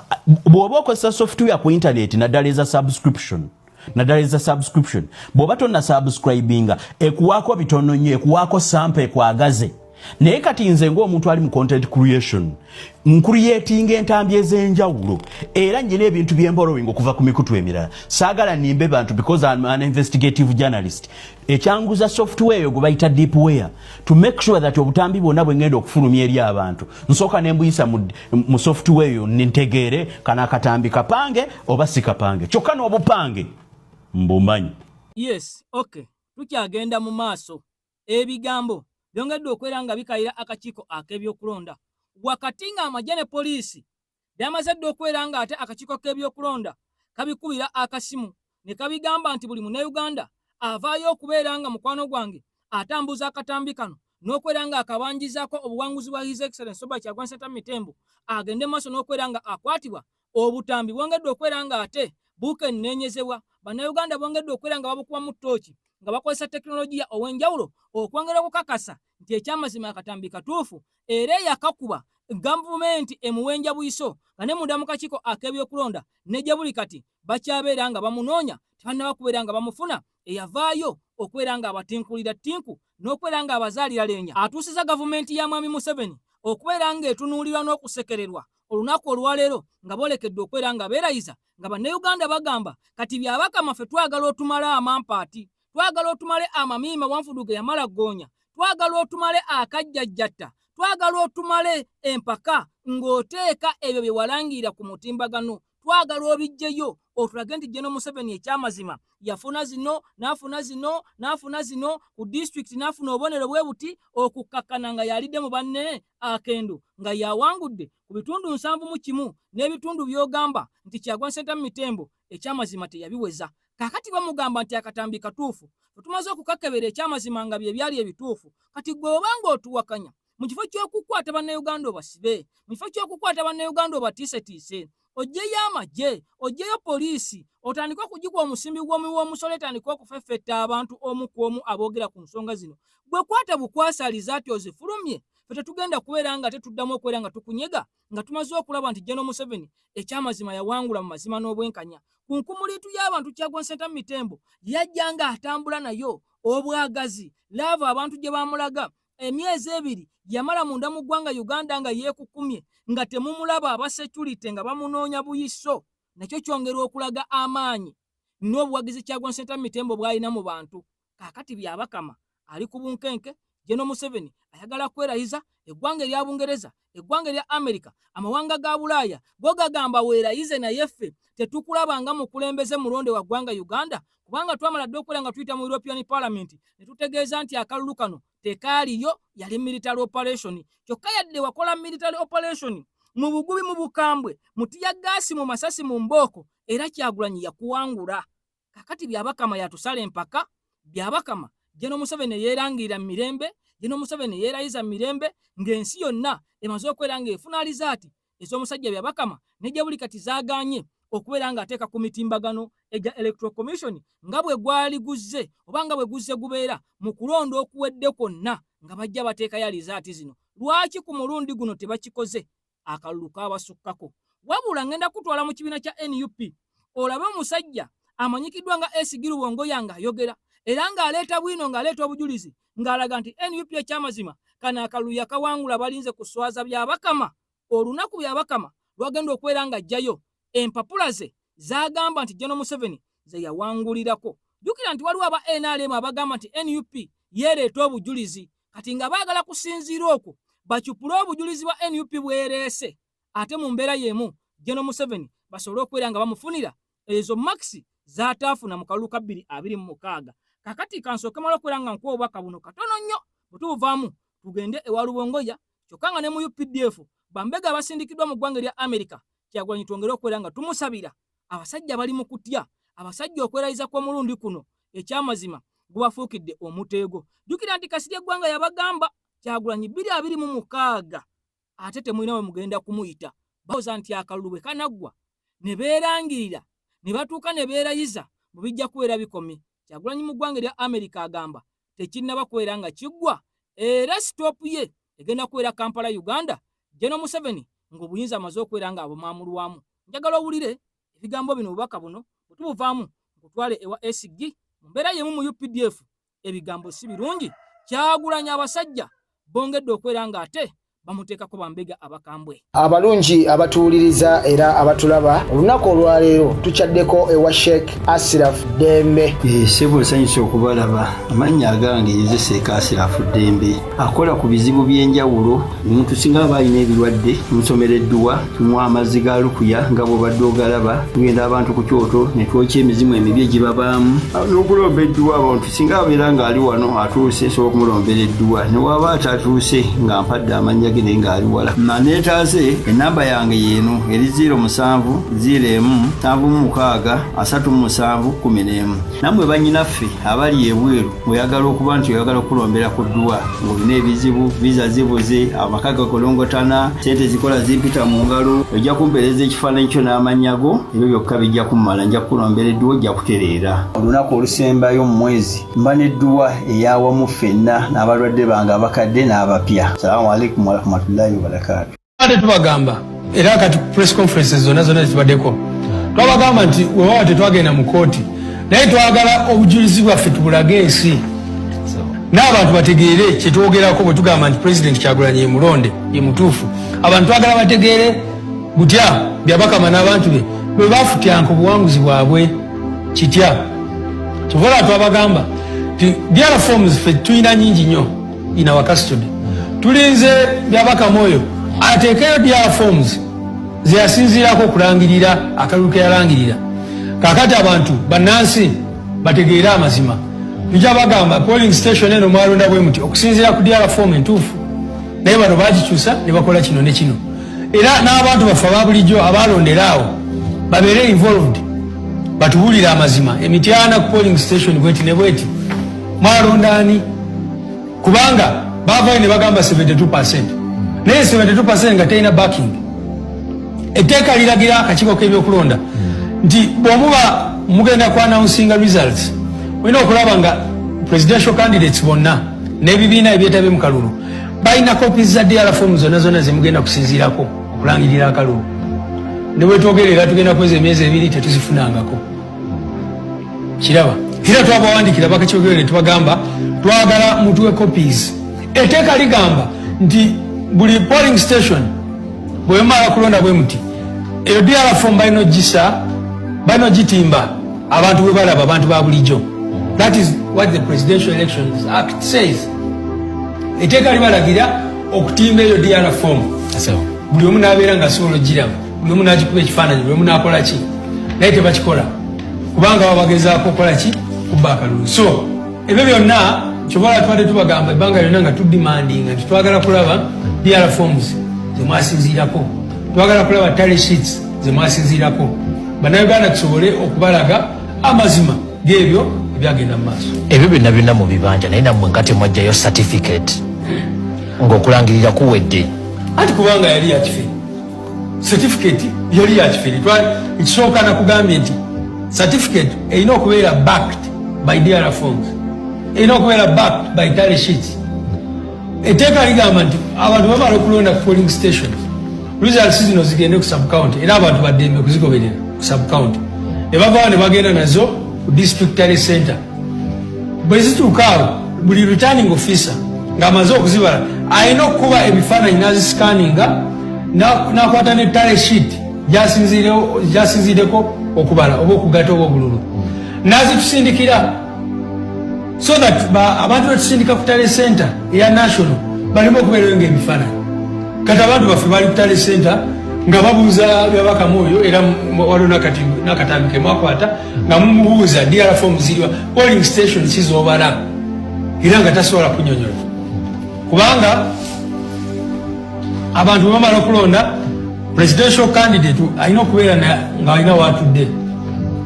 Bw'oba okozesa software ku internet, naddala eza subscription, naddala eza subscription, bw'oba tonna subscribinga, ekuwaako bitono nnyo, ekuwaako sample ekwagaze. Naye kati nze ng'omuntu ali mu content creation, ncreatinga entambi ez'enjawulo, era nyina ebintu byemborrowing okuva ku mikutu emirala. Saagala nimbe bantu because I'm an investigative journalist. Ekyanguza software eyo gwe bayita Deepware, to make sure that obutambi bwonna bwe ngenda okufulumya eri abantu, nsooka ne mbuyisa mu software eyo, ntegeere kano akatambi kapange oba si kapange. Kyokka n'obupange mbumanyi. Yes, okay, tukyagenda mu maaso. Ebigambo byongedde okwera nga bikayira akakiiko ak'ebyokulonda wakati ng'amagye ne poliisi byamaze dda okwera ng'ate akakiiko k'ebyokulonda kabikubira akasimu ne kabigamba nti buli munnayuganda avaayo okubeera nga mukwano gwange atambuza akatambi kano n'okwera nga akabanjizaako obuwanguzi bwa His Excellence Robert Kyagulanyi Ssentamu Mitembo agende maaso n'okwera nga akwatibwa. Obutambi bwongedde okwera nga ate bukenneenyezebwa. Bannayuganda bongedde okwera nga babukubamu ttooki nga bakozesa tekinologiya ow'enjawulo okwongera okukakasa nti nti ekyamazima akatambi katuufu era eyakakuba gavumenti emuwenja buyiso nga ne munda mu kakiiko ak'ebyokulonda ne gye buli kati bakyabeera nga bamunoonya, tebannaba kubeera nga bamufuna. Eyavaayo okubeera nga abatinkulira ttinku n'okubeera nga abazaalira leenya atuusiza gavumenti ya Mwami Museveni okubeera ng'etunuulirwa n'okusekererwa olunaku olwaleero nga boolekedde okubeera nga beerayiza, nga Bannayuganda bagamba kati Byabakama ffe twagala otumale amampaati, twagala otumale amamiima wanfudu ge yamala ggoonya, twagala otumale akajjajjatta, twagala otumale empaka ng'oteeka ebyo bye walangirira ku mutimbagano, twagala obiggyeyo otulage nti General Museveni ekyamazima yafuna zino n'afuna zino n'afuna zino ku disitulikiti n'afuna obubonero bwe buti, okukkakkana nga yalidde mu banne akendo nga yawangudde ku bitundu 71 n'ebitundu by'ogamba nti Kyagulanyi Ssentamu Mitembo ekyamazima teyabiweza. Kaakati bamugamba nti akatambi katuufu, tumaze okukakebera ekyamazima nga bye byali ebituufu. Kati gwe oba ng'otuwakanya, mu kifo ky'okukwata Bannayuganda obasibe, mu kifo ky'okukwata Bannayuganda obatiisetiise, oggyeyo amagye, oggyeyo poliisi, otandike okugikuwa omusimbi gw'omuwi w'omusolo etandike okufeffetta abantu omu ku omu aboogera ku nsonga zino. Gwe kwata bukwasaliza ati ozifulumye, ffe tetugenda kubeera nga tetuddamu okubeera nga tukunyega nga tumaze okulaba nti General Museveni ekyamazima yawangula mu mazima n'obwenkanya. Ku nkumuliitu y'abantu Kyagulanyi Ssentamu Mitembo yajja ng'atambula nayo obwagazi, laavu abantu gye baamulaga emyezi 2 yamala munda mu ggwanga Uganda nga yeekukumye nga temumulaba, aba security nga bamunoonya buyiso, nakyo kyongera okulaga amaanyi n'obuwagizi Kyagulanyi Ssentamu Mitembo bw'alina mu bantu. Kaakati Byabakama ali ku bunkenke. General Museveni ayagala kwerayiza. Eggwanga erya Bungereza, eggwanga erya Amerika, amawanga ga Bulaaya go gagamba weerayize, naye ffe tetukulaba nga mukulembeze mulonde wa ggwanga Uganda, kubanga twamala dda okubeera nga tuyita mu European Parliament ne tutegeeza nti akalulu kano tekaaliyo, yali military operation. Kyokka yadde wakola military operation mu bugubi, mu bukambwe, mu tiyagaasi, mu masasi, mu mbooko, era Kyagulanyi yakuwangula. Kakati Byabakama yatusala empaka. Byabakama, General Museveni yeerangirira mu mirembe, General Museveni yeerayiza mu mirembe, ng'ensi yonna emaze okubeera ng'efuna alizaati ez'omusajja Byabakama ne gye buli kati zaagaanye okubeera ng'ateeka ku mitimbagano egya Electoral Commission nga bwe gwali guzze oba nga bwe guzze gubeera mu kulonda okuwedde kwonna nga bajja bateekayo alizaati zino. Lwaki ku mulundi guno tebakikoze? Akalulu kaabasukkako. Wabula ngenda kutwala mu kibiina kya NUP olabe omusajja amanyikiddwa nga SG Rubongoya ng'ayogera era ng'aleeta bwino, ng'aleeta obujulizi, ng'alaga nti NUP ekyamazima kano akalulu yakawangula, balinze kuswaza Byabakama. Olunaku Byabakama lwagenda okubeera ng'ajjayo empapula ze z'agamba nti General Museveni ze yawangulirako. Jjukira nti waliwo aba NRM abagamba nti NUP yeereeta obujulizi, kati nga baagala kusinziira okwo bacupule obujulizi bwa NUP bwereese, ate mu mbeera y'emu General Museveni basobole okubeera nga bamufunira ezo makisi z'ataafuna mu kalulu ka 2026. Kakati kansooke mala okubeera nga nkuwa obubaka buno katono nnyo, bwe tubuvaamu tugende ewa Rubongoya. Kyokka nga ne mu UPDF bambega abasindikiddwa mu ggwanga erya Amerika, Kyagulanyi twongere okubeera nga tumusabira. Abasajja bali mu kutya, abasajja okwerayiza kw'omulundi kuno ekyamazima gubafuukidde omuteego. Jjukira nti Kasirye Eggwanga yabagamba Kyagulanyi 2026 ate temulina we mugenda kumuyita. Balowooza nti akalulu bwe kanaggwa ne beerangirira ne batuuka ne beerayiza mu bijja kubeera bikomye. Kyagulanyi mu ggwanga erya Amerika agamba tekinnaba kubeera nga kiggwa, era sitoopu ye egenda kubeera Kampala, Uganda, General Museveni ng'obuyinza amaze okubeera ng'abumamulwamu. Njagala owulire ebigambo bino, obubaka buno, bwe tubuvaamu nkutwale ewa SG. Mu mbeera y'emu mu UPDF ebigambo si birungi. Kyagulanyi abasajja bongedde okubeera ng'ate bamuteekako bambega abakambwe. Abalungi abatuwuliriza era abatulaba, olunaku olwaleero tukyaddeko ewa Sheikh Asiraf Ddembe. Ssebo, nsanyusa okubalaba. Amannya agange nze Sheikh Asiraf Ddembe, akola ku bizibu by'enjawulo. Omuntu singa aba alina ebirwadde, tumusomera edduwa, tumuwa amazzi ga lukuya nga bw'obadde ogalaba. Tugenda abantu ku kyoto ne twokya emizimu emibi egibabaamu n'okulomba edduwa. Abantu singa abeera ng'ali wano atuuse, nsobola okumulombera edduwa, ne waba atatuuse nga mpadde amannya ge. ge naye ng'ali wala. Naneetaase ennamba yange yeeno eri 07 01 76 37 11. Nammwe bannyinaffe abali ebweru oyagala okuba nti oyagala okulombera ku dduwa ng'olina ebizibu, viza zibuze, amaka gakolongotana, sente zikola zimpita mu ngalo, ojja kumpeereza ekifaananyi kyo n'amannya go, ebyo byokka bijja kummala, nja kukulombera edduwa ojja kutereera. Olunaku olusembayo mu mwezi mba n'edduwa ey'awamu ffenna n'abalwadde bange abakadde n'abapya. Salaamu alaikum warahmatullahi wabarakaatu. Ate tubagamba era kati press conferences zonna zonna zetubaddeko twabagamba nti wewawa tetwagenda mu kooti, naye twagala obujulizi bwaffe tubulage ensi n'abantu bategeere kyetwogerako bwe tugamba nti President Kyagulanyi ye mulonde, ye mutuufu. Abantu twagala bategeere butya Byabakama n'abantu be bwe bafutyanka obuwanguzi bwabwe kitya. Kyovola twabagamba nti DR forms ffe tulina nyingi nnyo in our custody. Tulinze Byabakama oyo ateekeyo DR forms zeyasinziirako okulangirira akalulu keyalangirira. Kakati abantu bannansi bategeere amazima. Tujja bagamba polling station eno mwalonda bwe muti okusinziira ku DR form entuufu, naye bano bagikyusa ne bakola kino ne kino. Era n'abantu baffe aba bulijjo abalondera awo babeere involved, batubuulire amazima. Emityana ku polling station bweti ne bweti mwalonda ani? Kubanga bavayo ne bagamba 72, naye 72 nga terina backing. Etteeka liragira akakiiko k'ebyokulonda nti bw'omuba mugenda ku announcinga results, olina okulaba nga presidential candidates bonna n'ebibiina ebyetabye mu kalulu balina copies za DR form zonna zonna zemugenda kusinziirako okulangirira akalulu. Ne bwetwogerera tugenda kweza emyezi 2 tetuzifunangako. Kiraba era twabawandikira bakakyogere tubagamba twagala mutuwe copies. Etteeka ligamba nti buli polling station bwemala kulonda bwe muti, eyo DR form balina ogisa, balina ogitimba abantu bwe balaba, abantu ba bulijjo. That is what the Presidential Elections Act says. Etteeka libalagira okutimba eyo DR form, buli omu n'abeera nga asobola ogiraba, buli omu n'agikuba ekifaananyi, buli omu n'akola ki, naye tebakikola kubanga baba bagezaako okukola ki? Kubba akalulu. So ebyo byonna kyobola tubadde tubagamba ebbanga lyonna nga tudemandinga nti twagala kulaba DR forms zemwasinziirako, twagala kulaba tally sheets zemwasinziirako, Bannayuganda tusobole okubalaga amazima g'ebyo ebyagenda mu maaso. Ebyo byonna byonna mu bibanja, naye nammwe nga temwajjayo certificate ng'okulangirira kuwedde. Anti kubanga yali yakifere, certificate yali yakifere. Ekisooka nakugambye nti certificate erina okubeera backed by DR forms, erina okubeera backed by tally sheets. Etteeka ligamba nti abantu bamala okulonda ku polling stations, results zino zigende ku subcounty, era abantu baddembe kuzigoberera ku subcounty, ne bavaawo ne bagenda nazo ku district tally center. Bwe zituuka awo, buli returning officer ng'amaze okuzibala alina okukuba ebifaananyi n'aziscanninga, n'akwata ne tally sheet gyasinziireko okubala oba okugatta oba obululu, n'azitusindikira so that abantu betusindika ku tally center eya national baleme okubeerayo ngaebifaananyi. Kati abantu baffe bali ku tally center nga babuuza Byabakama oyo, era waliwo n'akatambi ke mwakwata nga mumubuuza DR form ziriwa, polling station kizobala, era nga tasobola kunyonyola kubanga abantu bwe bamala okulonda, presidential candidate alina okubeera nga alina watudde.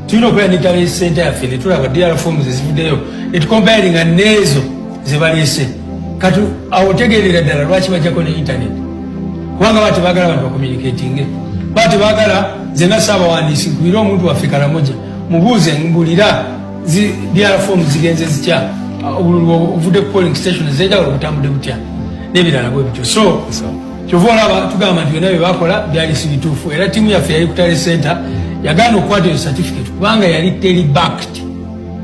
Tulina okubeera ne tally center yaffe ne tulaba DR forms ezivuddeyo netucomparinga n'ezo zebaleese. Kati awo otegeerera ddala lwaki bajjako ne internet, kubanga ba tebagala abantu bacommunicatinge, ba tebagala nze nga saabawandiisi nkubire omuntu waffe Kalamoja mubuuze mbulira DR form zigenze zitya, obululu obuvudde ku polling station ezenjawulo butambudde butya n'ebirala bwe bityo. So kyova olaba tugamba nti byonna bye bakola byali si bituufu. Era ttiimu yaffe yali ku tally center yagaana okukwata eyo certificate kubanga yali teri backed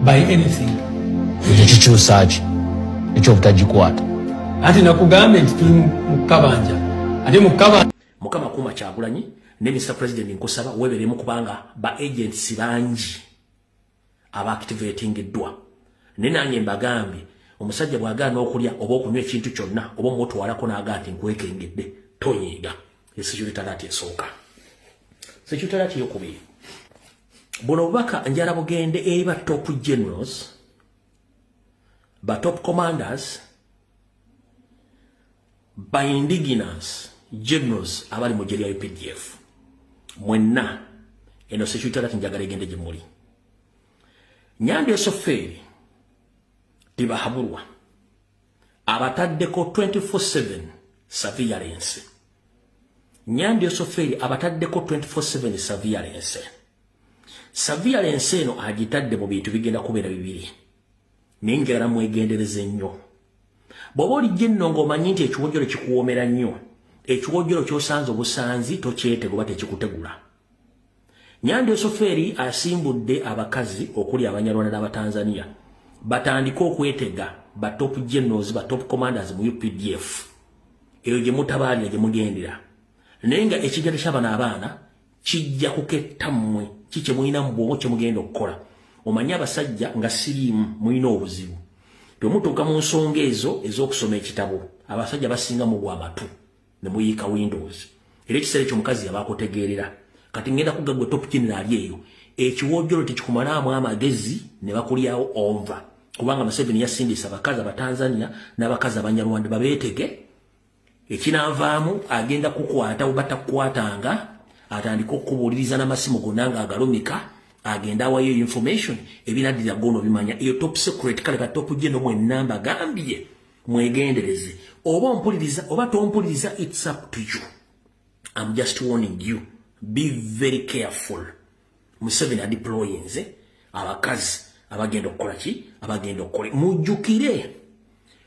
by anything. Ekyo kikyusa ki ekyobutagikwata? Ate nakugambye nti tuli mu kabanja, ate mu kabanja. Mukama kuuma Kyagulanyi ne Mr President. Nkusaba weberemu kubanga ba agents bangi abaactivatingiddwa, naye nange mbagambye, omusajja bw'agaana okulya oba okunywa ekintu kyonna oba omutwalako n'agaa nti nkwekengedde, tonyiiga. Esecurity alert esooka. Security alert eyokubiri, buno obubaka njala bugende eri ba top generals, ba top commanders. By indigenous generals abali mu gye lya UPDF mwenna, eno security alert njagala egende gye muli. Nyandi Esofeeri Tibahaburwa abataddeko 24/7 surveillance. Nyandi Esofeeri abataddeko 24/7 surveillance. Surveillance eno agitadde mu bintu bigenda kubeera bibiri, naye njagala mwegendereze nnyo. Bw'oba olijja enno ng'omanyi nti ekiwojjolo kikuwoomera nnyo, ekiwojjolo ky'osanze obusanzi tokyetega oba tekikutegula. Nyandi Esofeeri asimbudde abakazi okuli Abanyarwanda n'Abatanzania batandike okwetega ba top generals, ba top commanders mu UPDF. Eyo gye mutabaalira, gye mugendera, naye nga ekigero ky'abano abaana kijja kuketta mmwe. Ki kye mulina mu bwongo kye mugenda okukola? Omanyi abasajja nga siriimu mulina obuzibu. Bwe mutuuka mu nsonga ezo ez'okusoma ekitabo, abasajja basinga mugwa amatu ne muyiika windows, era ekiseera ekyo omukazi yaba akutegeerera. Kati ngenda kugga gwe top general ali eyo, ekiwojjolo tekikumalaamu amagezi ne bakulyawo over, kubanga Museveni yasindisa abakazi Abatanzania n'abakazi Abanyarwanda babeetege. Ekinaavaamu, agenda kukwata oba takukwatanga, atandike okukubuuliriza n'amasimu gonna ng'agalumika, agenda awayo information. Ebinaddira gono bimanya, eyo top secret. Kale ba top general mwenna mbagambye mwegendereze. Oba ompuliriza oba tompuliriza, it's up to you. I'm just warning you, be very careful. Museveni adeployinze abakazi abagenda okukola ki? Abagenda okukola. Mujjukire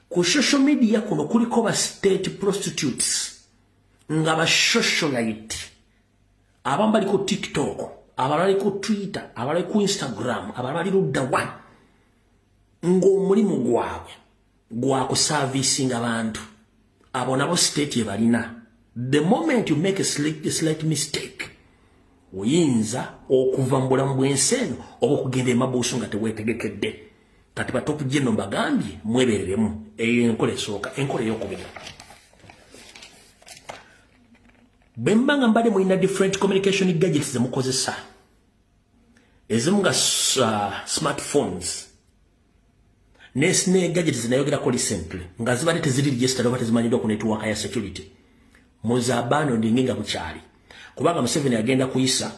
ku social media kuno kuliko ba state prostitutes nga ba socialite. Abamu bali ku TikTok, abalala bali ku Twitter, abalala bali ku Instagram, abalala bali luddawa, ng'omulimu gwabwe gwa kuservicinga abantu. Abo nabo state ebalina. The moment you make a slight mistake, oyinza okuva mu bulamu bw'ensi eno oba okugenda emabuuso nga teweetegekedde. Kati ba top general mbagambye mwebereremu. Eyo enkola esooka. Enkola eyokubiri, bwe mba nga mbadde mulina different communication gadgets zemukozesa, ezimu nga smartphones ne gadgets zinayogerako recently, nga zibadde teziri registered oba tezimanyiddwa ku network ya security, muzaabano ndinge nga bukyali, kubanga Museveni agenda kuyisa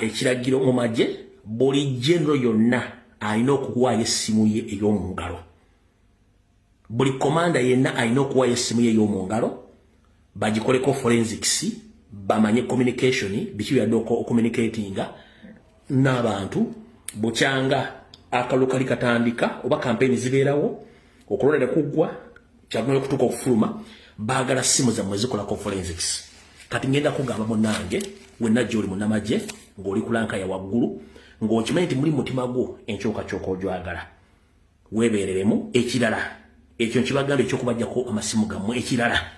ekiragiro mu magye, buli general yonna alina okuwaayo essimu ye ey'omu ngalo, buli komanda yenna alina okuwaayo essimu ye ey'omu ngalo, bagikoleko forensics, bamanye communication biki byadde ocommunicatinga n'abantu bukyanga akalulu kali katandika oba kampeyini zibeerawo, okulonda kuggwa kyagenda okutuuka okufuluma, baagala simu zammwe zikolako forensics. Kati ngenda kugamba munnange wenna gy'oli munnamagye ng'oli ku rank ya waggulu, ng'okimanyi nti muli mutima gwo enkyukakyuka ogyagala, weebereremu. Ekirala, ekyo nkibagamba ekyokubajjako amasimu gammwe. Ekirala,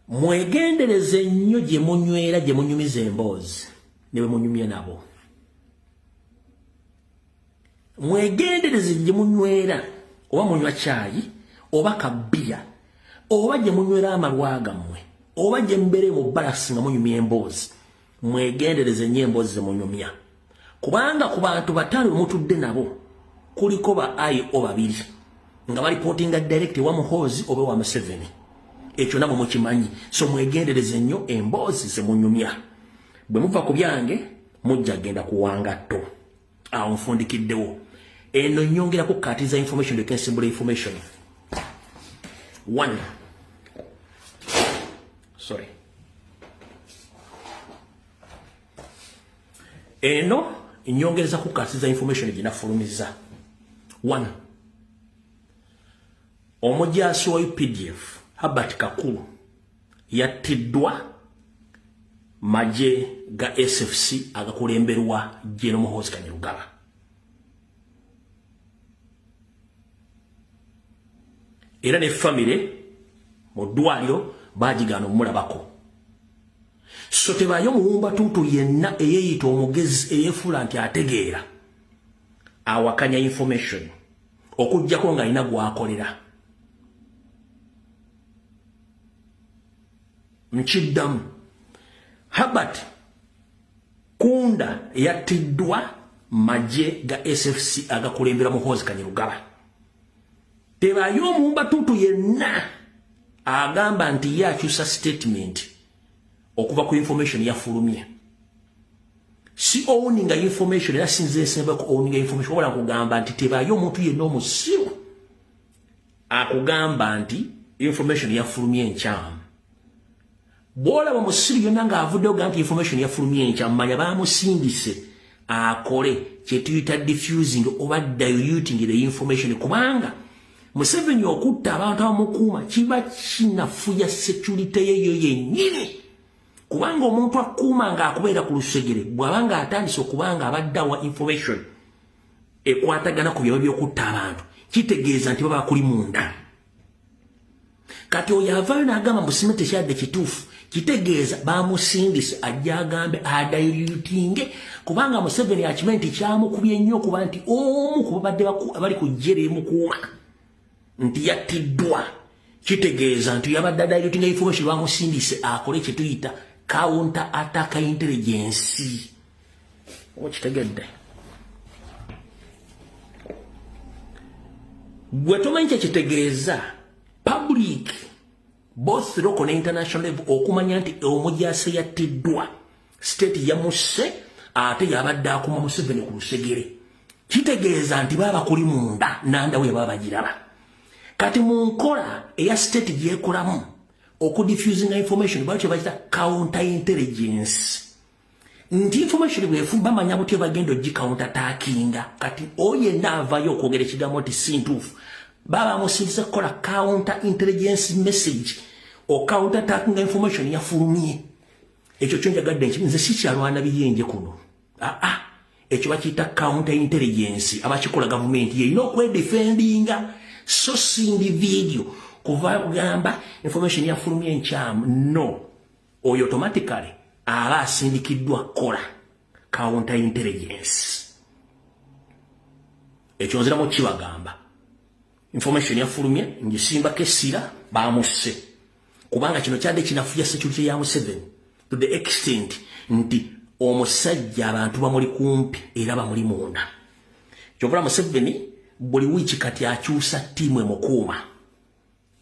mwegendereze nnyo gye munywera, gye munyumiza emboozi ne bwe munyumye nabo. Mwegendereze gye munywera, oba munywa kyayi oba kabbiya, oba gye munywera amalwa gammwe, oba gye mubeere mu balasi nga munyumya emboozi. Mwegendereze nnyo emboozi ze munyumya, kubanga ku bantu 5 bwe mutudde nabo kuliko ba IO babiri nga bareportinga direct ewa Muhoozi oba ewa Museveni. Ekyo namwe mukimanyi, so mwegendereze nnyo emboozi ze munyumya. Bwe muva ku byange mujja genda kuwangatto. Awo nfundikiddewo. Eno nyongera kukkaatiriza information leka ensimbula information one, sorry, eno nyongereza kukkaatiriza information ginafulumiza. One, omujaasi wa UPDF Herbert Kakuru yattiddwa magye ga SFC agakulemberwa General Muhoozi Kainerugaba. Era ne famire mu ddwaliro bagigaana omulabako. So tebayo muwumba tuutu yenna eyeeyita omugezi, eyeefuula nti ategeera, awakanya information okuggyako ng'alina gwakolera. Nkiddamu, Herbert Kunda yattiddwa magye ga SFC agakulembera Muhoozi Kainerugaba. Tebayo omumbatutu yenna agamba nti ye akyusa statement okuva ku information yafulumye. Si owninga information, era sinze nsemba ku owninga information, wabula nkugamba nti tebayo omuntu yenna omusiru akugamba nti information yafulumye enkyamu. Bw'olaba musiru yonna ng'avuddeyo gamba nti information yafulumye enkyamu, manya bamusindise akole kye tuyita diffusing oba diluting the information, kubanga Museveni okutta abantu abamukuuma kiba kinafuya security yeyo yennyini, kubanga omuntu akuuma ng'akubeera ku lusegere bw'aba ng'atandise okuba nga abadde awa information ekwatagana ku byaba by'okutta abantu, kitegeeza nti baba bakuli munda. Kati oyo avaayo n'agamba musime tekyadde kituufu, kitegeeza bamusindise ajja agambe adilutinge, kubanga Museveni akimanyi nti kyamukubye nnyo okuba nti omu ku babadde bali ku ggye emukuuma nti yattiddwa. Kitegeeza nti yabadde adilutinga information, bamusindise akole kye tuyita counter attack intelligence. Okitegedde? Gwe tomanyi kyekitegeeza public, both local ne international level, okumanya nti omujase yattiddwa, state yamusse, ate yabadde akuma Museveni ku lusegere. Kitegeeza nti baba kuli munda nandawe baba bagiraba. Kati mu nkola eya state gyekolamu okudiffusinga information, bakyo bakita counter intelligence, nti information bwefu bamanya butya bagenda ogi counter attackinga. Kati oyo yenna avayo okwogera ekigambo nti si ntuufu, baba bamusindise kukola counter intelligence message o counter attacking information yafulumye. Ekyo kyo njagadde nti nze sikyalwana biyenje kuno. Aa, ekyo bakiyita counter intelligence, abakikola gavumenti yerina okwedefendinga, so si individual kuva kugamba information yafulumye enkyamu. No, oyo automatically aba asindikiddwa kukola counter intelligence. Ekyo nziramu kibagamba, information yafulumye ngisimbako essira, bamusse, kubanga kino kyadde kinafuya security ya Museveni to the extent nti omusajja abantu bamuli kumpi era bamuli munda. Kyovula Museveni buli wiiki kati akyusa ttiimu emukuuma,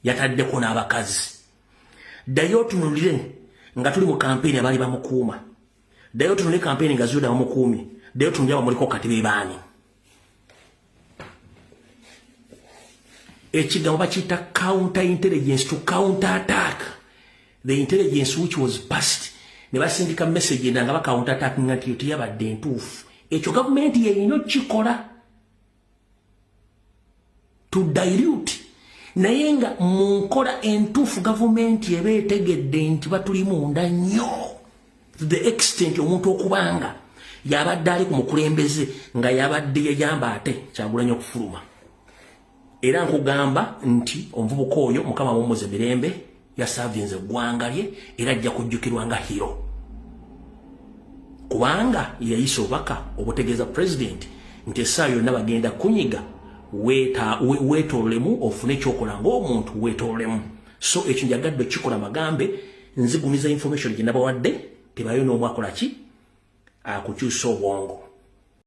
yataddeko n'abakazi. Ddayo otunulire nga tuli mu kampeyini abaali bamukuuma, ddayo otunulire kampeyini nga zuuda bamukuumye, ddayo otunulire abamuliko kati bebaani. Ekigambo bakiyita counter intelligence, to counter attack the intelligence which was passed, ne basindika message endala nga ba counter attacking nti yo teyabadde entuufu. Ekyo gavumenti yerina okukikola to dilute, naye nga mu nkola entuufu gavumenti eba etegedde nti batuli munda nnyo to the extent omuntu okubanga yabadde ali ku mukulembeze nga yabadde yeyamba ate Kyagulanyi okufuluma. Era nkugamba nti omuvubuka oyo Mukama mumuze mirembe, yasavinze eggwanga lye era ajja kujjukirwa nga hero, kubanga yayisa obubaka obutegeeza president nti essaawa yonna bagenda kunyiga, weetoololemu ofune ekyokola ng'omuntu, weetoololemu. So ekyo njagadde okukikola magambe, nzigumiza information gye nabawadde, tebayo n'omu akola ki akukyusa obwongo.